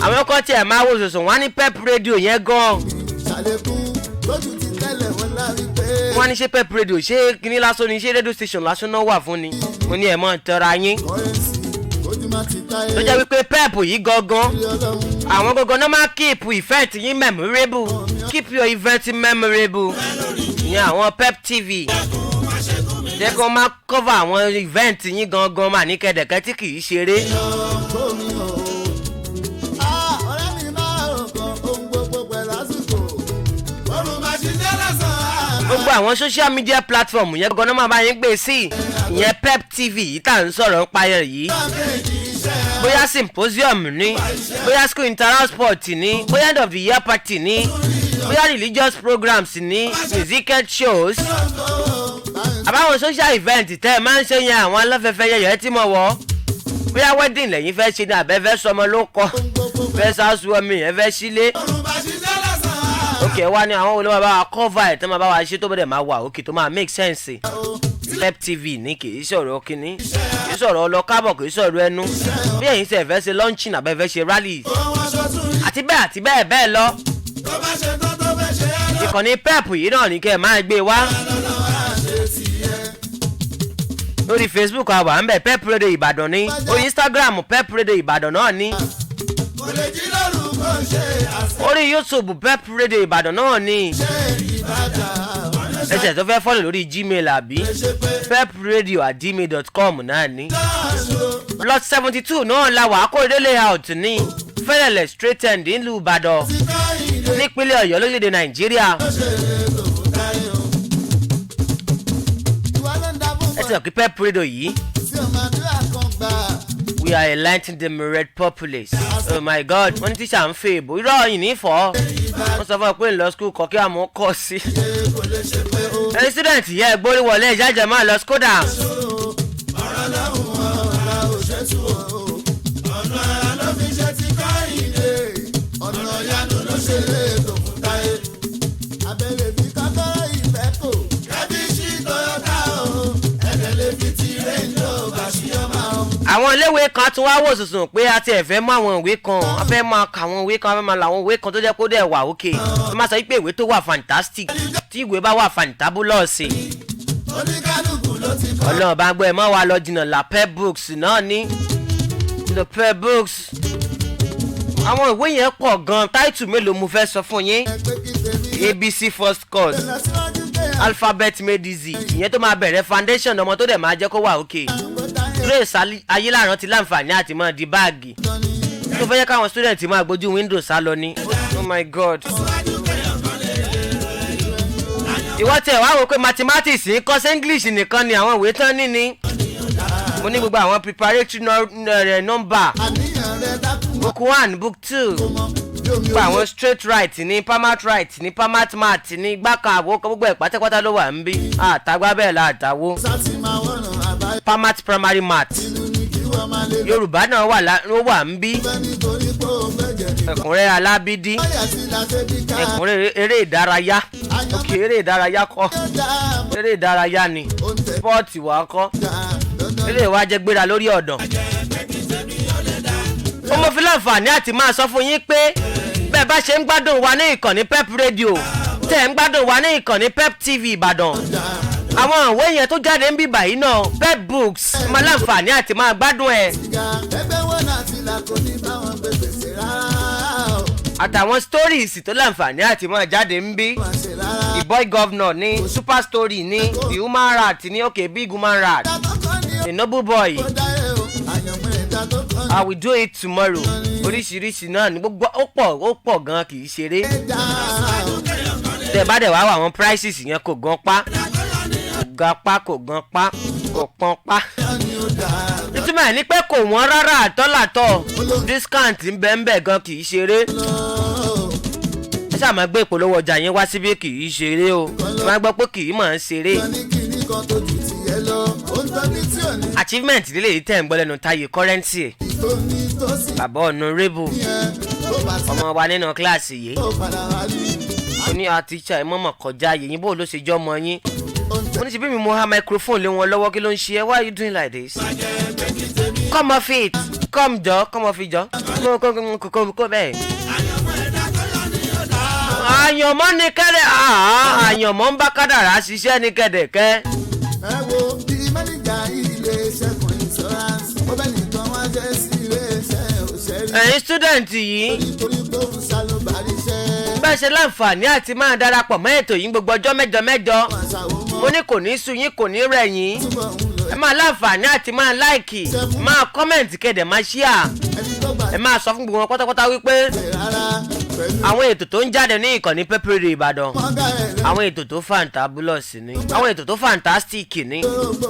Àwọn kan tiẹ̀ máa wo sòsò wọ́n á ní Pep Radio yẹn gan. Ṣàlékún lójú ti tẹ́lẹ̀ wọn lárí pé. Wọ́n á ní ṣé Pep Radio, ṣé kinní lásán ni, ṣé radio station lásán náà wà fún ni? Mo ní ẹ̀ mọ́ ń tọ́ra yín. Kọ́rẹ́nsì ojú má ti táyé. Tó jẹ́ wípé Pep yìí gangan, àwọn gangan náà máa keep event yín memorable, keep your event memorable. Ìyẹn àwọn Pep TV jẹ́ kí wọ́n máa cover àwọn event yín gangan mà ní kẹ̀dẹ̀kẹ́ tí kì í ṣeré. Gómi o. Ah, ọ̀rẹ́ mi máa rò kan ohun gbogbo pẹ̀lú àsìkò. Orun máa ṣiṣẹ́ lọ́sàn-án. Gbogbo àwọn social media platform yẹn gangan náà máa bá yín gbé sí, ìyẹn Pep TV yìí tá à ń sọ̀rọ̀ ń payẹ̀ yìí. Bóyá symposium ní, bóyá school inter sport ní, bóyá end of the year party ní, bóyá religious programs ní, musical shows, àbáwọn social event tẹ́ ẹ máa ń ṣe yẹn, àwọn aláfẹ́fẹ́ yẹyẹ tí mo wọ̀, bóyá wedding lẹ́yìn fẹ́ ṣe ní, àbẹ́ fẹ́ sọmọ ló kọ́, fẹ́ sásùwọ̀mí ẹ fẹ́ sílé. Ok, wá ní àwọn olówó bá wa cover ẹ̀ tó máa bá wa ṣe, tó bẹ̀rẹ̀ máa wà òkè, tó máa make sense. Pep TV ní kì í sọ̀rọ̀ kínní, kì í sọ̀rọ̀ ọlọ́kábọ̀, kì í sọ̀rọ̀ ẹnu. Bí ẹ̀yin ṣe fẹ́ ṣe launching, àbẹ́ fẹ́ ṣe rally, àti bẹ́ẹ̀ àti bẹ́ẹ̀ bẹ́ẹ̀ lọ, ìkànnì Pep yìí náà ní kẹ́ ẹ máa gbé wá. Lórí Facebook, àwa ń bẹ̀, Pep Radio Ìbàdàn ní. Orí Instagram, Pep Radio Ìbàdàn náà ní. Kò lè jí lóru kó ṣe àṣẹ. Orí YouTube, Pep Radio Ìbàdàn náà ní. Ìbàdàn. Ẹsẹ̀ tó fẹ́ follow lórí Gmail, àbí pepradio@gmail.com náà ní. Plot 72 náà la wà, Akóredé Layout ní Fẹ́lẹ̀lẹ̀ Straight End, nílùú Ìbàdàn, nípínlẹ̀ Ọ̀yọ́, lórílẹ̀‐èdè Nàìjíríà. Ìwọ ló ń dá fún Ẹ ti sọ pé Pep Radio yìí, tí o máa dúrà kan gbà. we are enlightening the myriad populace. Oh my God, wọ́n ní tíṣà ń fẹ́ èbó. Irọ́ yìí ní fọ́. Wọ́n sọ fún ọ pé ń lọ school kọ́ kí àmọ́ kọ́ sí. Ẹni student yẹ gbórí wọlé ìjájẹ máa lọ skoda. Ọ̀rọ̀ lọ́hùn ọ̀la ò ṣe tú o. Ọ̀nà ara ló fi ṣe ti kọ́hìndé. Ọ̀nà ìyanu ló ṣe lè tó fún táyé. Abẹ́lé fi kọ́kọ́rọ́ ìfẹ́ kò. Kẹ́bí sí Toyota o. Ẹ̀dẹ̀ lè fi ti Range Rover sí ọmọ o. Àwọn iléèwé kan tún wá wò sùsùn pé a ti ẹ̀ fẹ́ mú àwọn ìwé kan, a fẹ́ máa kà àwọn ìwé kan, a fẹ́ máa lo àwọn ìwé kan tó jẹ́ kó dẹ̀ wà òkè. Wọ́n máa sọ pé ìwé tó wà fantastic, tí ìwé bá wà fantabulous. Oníkálukú ló ti kọ́. Ọlọ́run bá gbọ́, ẹ mọ́ wa lọ jìnnà. Lapel Books náà ní Lapel Books. Àwọn ìwé yẹn pọ̀ gan-an. Táìtù mélòó mo fẹ́ sọ fún yín? ABC First Course, Alphabet Made Easy, ìyẹn tó máa bẹ̀rẹ̀ foundation ọmọ, tó dẹ̀ máa jẹ́ kó wà òkè. Grace Ayéláran ti láǹfààní àti máa di báàgì tó fẹ́ yẹ káwọn student máa gbójú window sá lọ ní. Oh my God, ìwọ tẹ wá wò pé mathematics ń kọ́ sí English nìkan ni àwọn ìwé tán ní ni. Mo ní gbogbo àwọn preparatory number, Àníyàn rẹ̀ dákun. book one, book two, gbogbo àwọn straight right ní, permat right ní, permat math ní, gbàkan àwòkọ, gbogbo ẹ̀ pátápátá ló wà ń bí. Àtàgbà bẹ́ẹ̀ la àtàwó. Sátì máa wọ̀nà àbáyé. Permat primary math. Ní kí wọ́n máa lè lọ. Yorùbá náà wà ó wà ń bí. Fẹ́ nítorí pé ó fẹ́ jẹ̀ ní. Ẹ̀kúnrẹ́rẹ́ alábídí. Báyà sí la ṣe bí ká. Ẹ̀kúnrẹ́rẹ́ eré ìdárayá. Òkè eré ìdárayá kọ́, eré ìdárayá ni. Spọ́ọ̀tì wà kọ́, eré ìwà jẹ́ gbéra lórí ọ̀dàn. Ó mọ fi láǹfààní àti máa sọ fún yín pé bẹ́ẹ̀ bá ṣe ń gbádùn wa ní ìkànnì Pep Radio, tẹ̀ ń gbádùn wa ní ìkànnì Pep TV Ìbàdàn, àwọn ìwé yẹn tó jáde ń bí báyìí náà, Pep Books, máa láǹfààní àti máa gbádùn ẹ̀. Ẹgbẹ́ wọn náà ti là kò ní báwọn gbé gbèsè rárá o. Àtàwọn stories tó láǹfààní àti máa jáde ń bí, The Boy Governor ní, Super Story ní, The Human Rat ní, okay, Big Human Rat, The Noble Boy, I Will Do It Tomorrow, oríṣiríṣi náà ní gbogbo. Ó pọ̀, ó pọ̀ gan, kì í ṣeré. Tẹ bá dẹ̀ wá wà, àwọn prices yẹn kò gan pa, kò gan pa, kò gan pa, kò pọn pa. Ìtumọ̀ ẹ̀ ní pé kò wọ́n rárá àtọ́làtọ̀. Discount ń bẹ ń bẹ gan, kì í ṣeré. Ẹ ṣáà máa gbé ìpolówó ọjà yín wá síbí, kì í ṣeré o. Ẹ máa gbọ́ pé kì í mọ̀ ń ṣeré. Kíní kan tó ju tiẹ̀ lọ ó ń tọ́jú tí ò ní. Achievement lílé yìí tẹ̀ ń gbọ́ lẹ́nu Táyé Currency, tó ní tó sì bàbá honourable, yẹn tó bá ti ọmọ wa nínú kíláàsì yìí. tó padà wá ní. Ó ní àtìṣà ẹ mọ̀mọ̀ kọjá yìnyín, bó ló ṣe jọ́ ọmọ yín? Mo ní ṣe bí mi mo ha microphone lé wọn lọ́wọ́, kí ló ń ṣe ẹ́? Why are you doing like this? Come off it, come jọ, come off it jọ, kó kó kó kó kó bẹ́ẹ̀. Àyànmọ́ ni kẹ́dẹ̀, àyànmọ́ ń bá kádàrá ṣiṣẹ́ ní kẹ̀dẹ̀kẹ́. Ẹ wo bí mẹ́nìjà iléeṣẹ́ kan insurance ó bẹ́ẹ̀ nìkan wá jẹ́ sí iléeṣẹ́ òṣèré. Ẹ̀yin student yìí, torí pé òun ṣàlùbárí iṣẹ́. bẹ́ẹ̀ ṣe láǹfààní àti máa darapọ̀ mọ́ ètò yìí gbogbo ọjọ́ mẹ́jọ mẹ́jọ, mo ní kò ní sú yín, kò ní rẹ̀ yín. Ẹ máa láǹfààní àti máa like, máa comment, kẹ̀dẹ̀ máa share. Ẹ máa sọ fún gbogbo wọn pátápátá wípé àwọn ètò tó ń jáde ní ìkànnì pépéré Ìbàdàn, àwọn ètò tó fantabulous ni, àwọn ètò tó fantastic ni. Gbogbo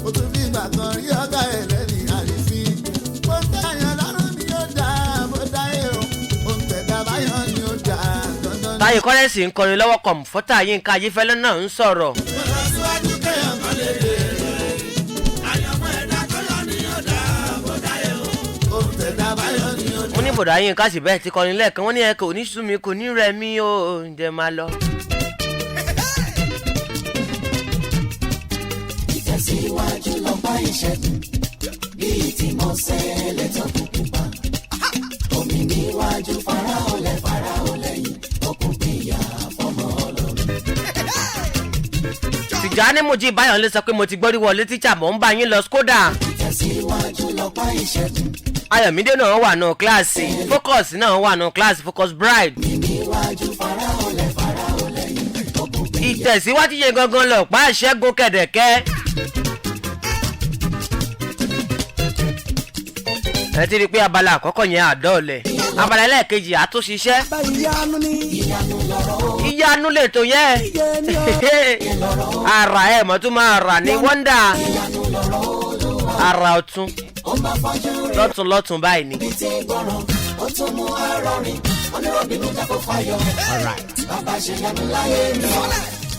o tún bí ìgbà kan rí ọ̀gá ẹ̀ lẹ́ni àrífín. Bó ń tẹ̀yàn lọ́rùn ni ó dá bó dá èrò, ó ń tẹ̀dá báyọ̀ ni ó dá dandan ni. Táyé Kọ́rẹ́sì ń kọrin lọ́wọ́, Kọ̀m̀fọ́tà Yínká Ayéfẹ́lẹ́ náà ń sọ̀rọ̀. Síwájú kéèyàn kan lè dè àyànmọ́ ẹ̀dá tó yọ ni ó dá bó dá èrò, ó ń tẹ̀dá báyọ̀ ni ó dá. Mo ní bọ̀dá Yínká sì bẹ́ẹ̀ ti kọrin lẹ́ẹ̀kan, wọ́n ní ẹ kò ní sú mi, kò ní rẹ̀ mí o, ǹjẹ́ máa lọ. Ìtẹ̀síwájú lọ́pàá ìṣẹ́gun bíi tí Mósè lẹ́tọ̀ kúkú pa. Omi níwájú Fáráò lẹ́, Fáráò lẹ́yìn, òkun pìyà fọmọ Ọlọ́run. Tìjàní Mojí Báyọ̀ lè sọ pé mo ti gbórí wọlé, tíṣà, mò ń bá yín lọ skoda. Ìtẹ̀síwájú lọ́pàá ìṣẹ́gun. Ayọ̀mídé náà wà nù kíláàsì, Focus náà wà nù kíláàsì, Focus Bride. Níwájú Fáráò lẹ́, Fáráò lẹ́yìn, òkun pìyà. Ìtẹ̀síwájú yẹn gangan lọ pa àṣẹ́gun kẹ̀dẹ̀kẹ́. Ẹ ti rí i pé abala àkọ́kọ́ yẹn àdọ́ọ̀lẹ̀, abala ẹlẹ́ẹ̀kejì àtúnṣiṣẹ́. Ìyanu ni. Ìyanu lọ̀rọ̀ o. Ìyanu lè tó yẹ ara ẹ̀ mọ́ tún máa rà ní wọ́ndà. Ìyanu lọ̀rọ̀ Olúwa. Ara ọ̀tún Ó máa fọ́jú rẹ̀. lọ́tún lọ́tún báyìí ni. Ibi tí gbọ́ràn ó tún mú arọ rìn onírọ̀bìnú jẹ́ fayọ̀. Bàbá ṣe yanu láyé mi.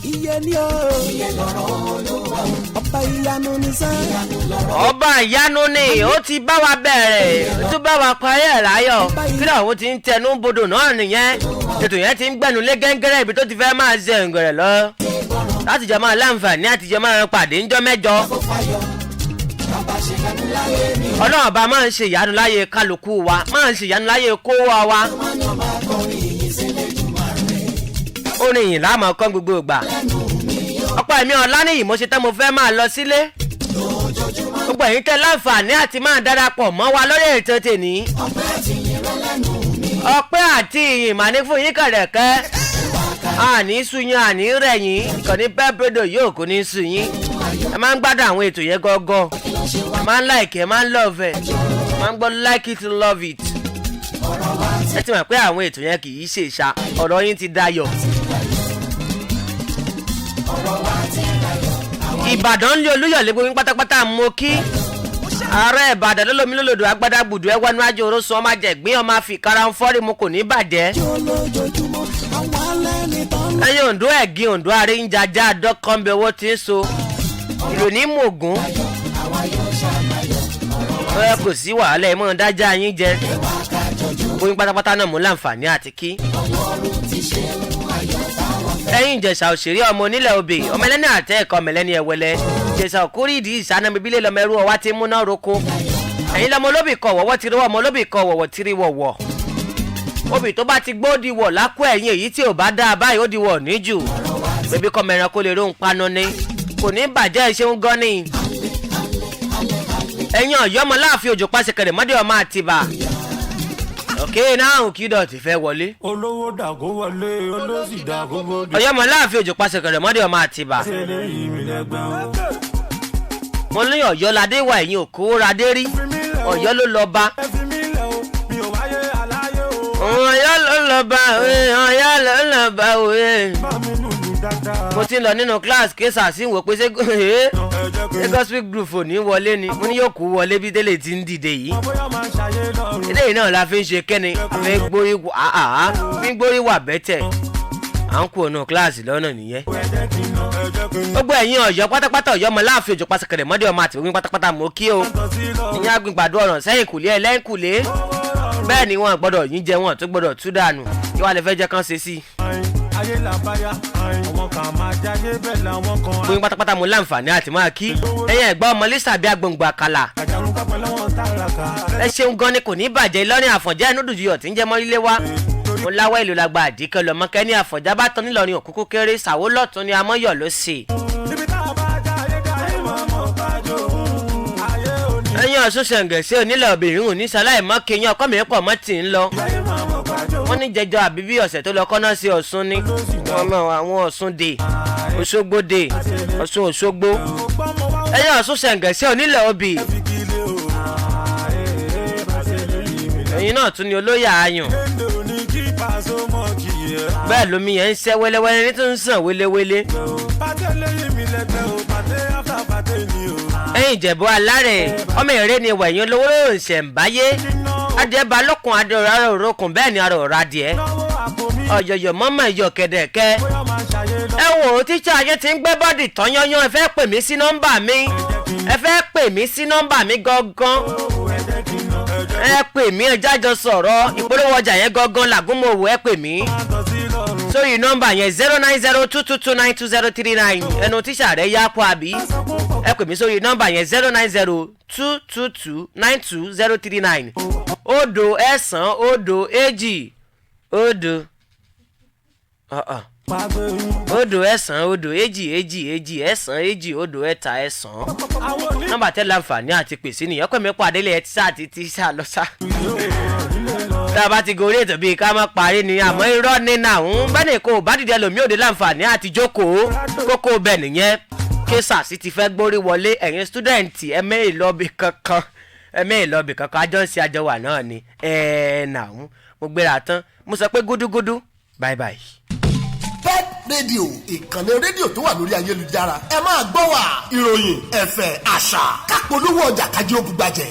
Iye ni o. Iye lọ̀rọ̀ Olúwa o. Ọba ìyanu ni sẹ́. Ìyanu lọ̀rọ̀. Ọba ìyanu ni ó ti bá wa bẹ̀rẹ̀, ó tún bá wa parí ẹ̀ láyọ̀. Kí lóun ti ń tẹnu bodò náà nìyẹn, ètò yẹn ti ń gbẹnu lé gẹ́ngẹ́rẹ́ ibi tó ti fẹ́ máa ṣe ǹgẹ̀rẹ̀ lọ láti jọ máa láǹfààní àti jọ máa pàdé ńjọ́ mẹ́jọ. Fayọ̀. Bàbá ṣe yanu láyé mi. Ọlọ́run ọba máa ń ṣe ìyanu láyé kálukú wa, máa ń ṣe ìyanu láyé kó wa wa. Mọ́nà máa kọrin ìyìn sílẹ̀ jùmọ̀ rẹ̀. Orin yìí láàmú ọkàn gbogbo ìgbà. Ọ̀pọ̀ ẹ̀mí Ọ̀lànìyí, mo ṣe tán, mo fẹ́ máa lọ sílé. Gbogbo ẹ̀yin tẹ́ láǹfààní àti máa darapọ̀ mọ́ wa lórí ètò tèní. Ọpẹ́ àti ìyìn rẹ lẹ́nu mi. Ọpẹ́ àti ìyìn mà ní fún yín kẹ̀rẹ̀kẹ́. Àní sú yín, àní rẹ̀ yín. Ìkànnì Pep Radio yóò kò ní sú yín. Ẹ máa ń gbádùn àwọn ètò yẹn gọ́gọ́. Ẹ máa ń like, ẹ máa ń love ẹ. Ẹ máa ń gbọ́, like it, love it. Ẹ ti mọ̀ pé àwọn ètò yẹn kì í ṣe ìṣà, ọ̀rọ̀ yín ti dayọ̀. Ọ̀rọ̀ wa ti dayọ̀. Ìbàdàn ń lé Olúyọ̀lé, gbogbo yín pátápátá mo kí. Ààrẹ Ìbàdàn lólómi lólòdò agbádá gbùdù ẹ wọnú ajé orósùn ọmọ àjẹgbín ọmọ àfikàrà ń fọ́rí mu kò ní bàjẹ́. Lójoojúmọ́ àwọn alẹ́ ní tán. Ẹ̀yin Oǹdó, ẹ̀gìn Oǹdó àríńjàjà dọ́kànbẹ owó tí ń so ìròní mògùn. Àwa yóò ṣàbàyọ̀. Ọ̀rọ̀ wa Ẹ kò sí wàhálà, ẹ mọ̀ dájà yín jẹ. kájọjú. Gbogbo yín pátápátá náà mú láǹfààní àti kí. Ọlọ́run ti ṣe ń ayọ̀ táwọn fẹ́. Ẹ̀yin Ìjẹ̀ṣà òṣèré ọmọ onílẹ̀ obì ọmọ ẹlẹ́ni àtẹ ẹ̀kọ́ ọmọ ẹlẹ́ni ẹ̀wẹ̀lẹ̀ Ìjẹ̀ṣà òkúrì ìdí ìsáná bíbílẹ̀ lọmọ ẹrú ọwá tí ń múná roko. Ẹ̀yin lọmọ olóbì kọ wọ̀wọ́ ti rí wọ́, ọmọ olóbì kọ wọ̀wọ́ ti rí wọ̀wọ̀. Obì tó bá ti gbó di wọ̀ lákó ẹ̀yìn, èyí tí ò bá dáa báyìí ó di wọ̀ níjù. Bébí kọ́ mẹ́ran kó lè róhun panu ni kò ní bàjẹ́. Ṣeun gan ni. Ẹ̀yin Ọ̀yọ́ ọmọ láàfin òjò pàṣẹ kẹrẹ̀ mọ́dé ọmọ Àtìbà. Ok náà, kí dọ̀tí fẹ́ wọlé. Olówó dàgó wọlé, olóṣì dàgó bòde. Ọ̀yọ́ ọmọ láàfin òjò pàṣẹ kẹrẹ̀ mọ́dé ọmọ Àtìbà. Ṣe lè mi lẹ́gbẹ̀ẹ́ o. Mo ní Ọ̀yọ́ ládé wà, ẹ̀yìn òkú radé rí, Ọ̀yọ́ ló lọ bá. Ẹ fi mí lẹ̀ o, mi ò wáyé aláyé o. Ọ̀yọ́ ló lọ bá, Ọ̀yọ́ ló lọ bá òye. Bá mi lùlù dáadáa. Mo ti ń lọ nínú class kéésà sí wò pé ṣé Ẹ jẹ́ kí ṣé gospel group ò ní wọlé ni. Mo ní yóò kú wọlé bí délé ti ń dìde yìí. Bóyá máa ṣayé lọ́rùn. Eléyìí náà la fi ń ṣe kẹ́ni fi ń gbórí àá fi ń gbórí wà bẹ́tẹ̀. À ń kú ọ̀nà kíláàsì lọ́nà nìyẹn. Ẹ jẹ́ kí n lọ, ẹ jẹ́ kí n Gbogbo ẹ̀yin Ọ̀yọ́ pátápátá, Ọ̀yọ́ ọmọ láàfin òjò pàṣẹkẹrẹ mọ́dé ọmọ àti òwin pátápátá mo kí o. lọ sí lọ. Ìyẹn agbègbàdo ọ̀ràn sẹ́yìn kùlé ẹlẹ́yìn kùlé. Bẹ́ẹ̀ ni wọn gbọ́dọ̀ yín jẹ, wọn tó gbọ́dọ̀ tú dànù. Kí wàá lè fẹ́ jẹ́ kán ṣe sí i? Ayé làbáyá, àwọn kan máa jáde bẹ́ẹ̀ làwọn kan. Gbóyún pátápátá mo láǹfààní àti máa kí ẹ̀yin ẹ̀gbọ́n ọmọ lisa bíi agbóngbò àkàlà. Ẹ ṣeun gan ni, kò ní bàjẹ́. Ìlọrin Àfọ̀njá inú dùjú ọ̀tí ń jẹ́ mọ́rílé wá. Mo láwọ́ ìlú làgbà àdìkẹ́ lọ́mọkẹ́ ní Àfọ̀njá bá tán nílọrin òkúkú kéré sàwó lọ́tún ni amọ́yọ̀ ló ṣe. Ẹ̀yin Ọ̀ṣun ṣẹ̀ǹgẹ̀ṣẹ̀ onílẹ̀ obìnrin òní sáláì mọ́ kéèyàn ọkọ mi pọ̀ mọ́ tì ń lọ. Wọ́n ní jẹjọ àbí bí ọ̀sẹ̀ tó lọ kọ́ná sí Ọ̀ṣun ni wọ́n mọ àwọn Ọ̀ṣun dé, Òṣogbo dé, Ọ̀ṣun Òṣogbo. Ẹ̀yin Ọ̀ṣun ṣẹ̀ǹgẹ̀ṣẹ̀ onílẹ̀ obì, ẹ̀yin náà tún ni olóyè ayùn. Bẹ́ẹ̀ lomi yẹn ń ṣẹ́ wẹ́lẹ́wẹ́lẹ́ ní tó ń sàn wéléwélé. Ẹ̀yin Ìjẹ̀bú alárẹ̀, ọmọ èrè ni wẹ̀yìn olówó ṣẹ̀ǹbáyé adìẹ balókun adìẹ òrókùn, bẹ́ẹ̀ ni ara ọ̀rọ̀ adìẹ ọ̀yọ̀yọ̀ mọ́mọ́ ìyọ̀ kẹ̀dẹ̀kẹ́. Ẹ wò ó, tíṣà yẹn ti ń gbé bọ́ọ̀dì tán yányán. Ẹ fẹ́ pè mí sí nọ́mbà mi, ẹ fẹ́ pè mí sí nọ́mbà mi gangan, ẹ pè mí, ẹ jájọ sọ̀rọ̀ ìpolówó ọjà yẹn gangan làgúnmọ̀wò. Ẹ pè mí sórí nọ́mbà yẹn, 09022292039. Ẹnu tíṣà rẹ̀ yá kó àbí? Ẹ pè mí sórí nọ́mbà yẹn, 09022292039. 0 9 0 2 0, 0 9 0 2 2 2 9 2 0 3 9. Nọ́mbà tẹ́ láǹfààní àti pèsè nìyẹn. Ọkọ mi pàdé lẹ tíṣà àti tíṣà lọ sá. Tá a bá ti gorí ètò bíi ká má parí ni, àmọ́ irọ́ ní nàún bẹ́ẹ̀ ni kò bá dìde lòmí òde láǹfààní àti jókòó kókó bẹ́ẹ̀ nìyẹn. Késà sì ti fẹ́ gbórí wọlé. Ẹ̀yin student, ẹ mẹ́ ìlọ́bì kankan, ẹ mẹ́ ìlọ́bì kankan. Àjọ ń ṣe àjọ wà náà ni ẹ̀ nàún. Mo gbéra tán, mo sọ pé gúdúgúdú, bye bye. Pep Radio, ìkànnì rédíò tó wà lórí ayélujára. Ẹ máa gbọ́ wa, ìròyìn, ẹ̀fẹ̀, àṣà, kápolówó ọjà kájí ó bugbàjẹ́.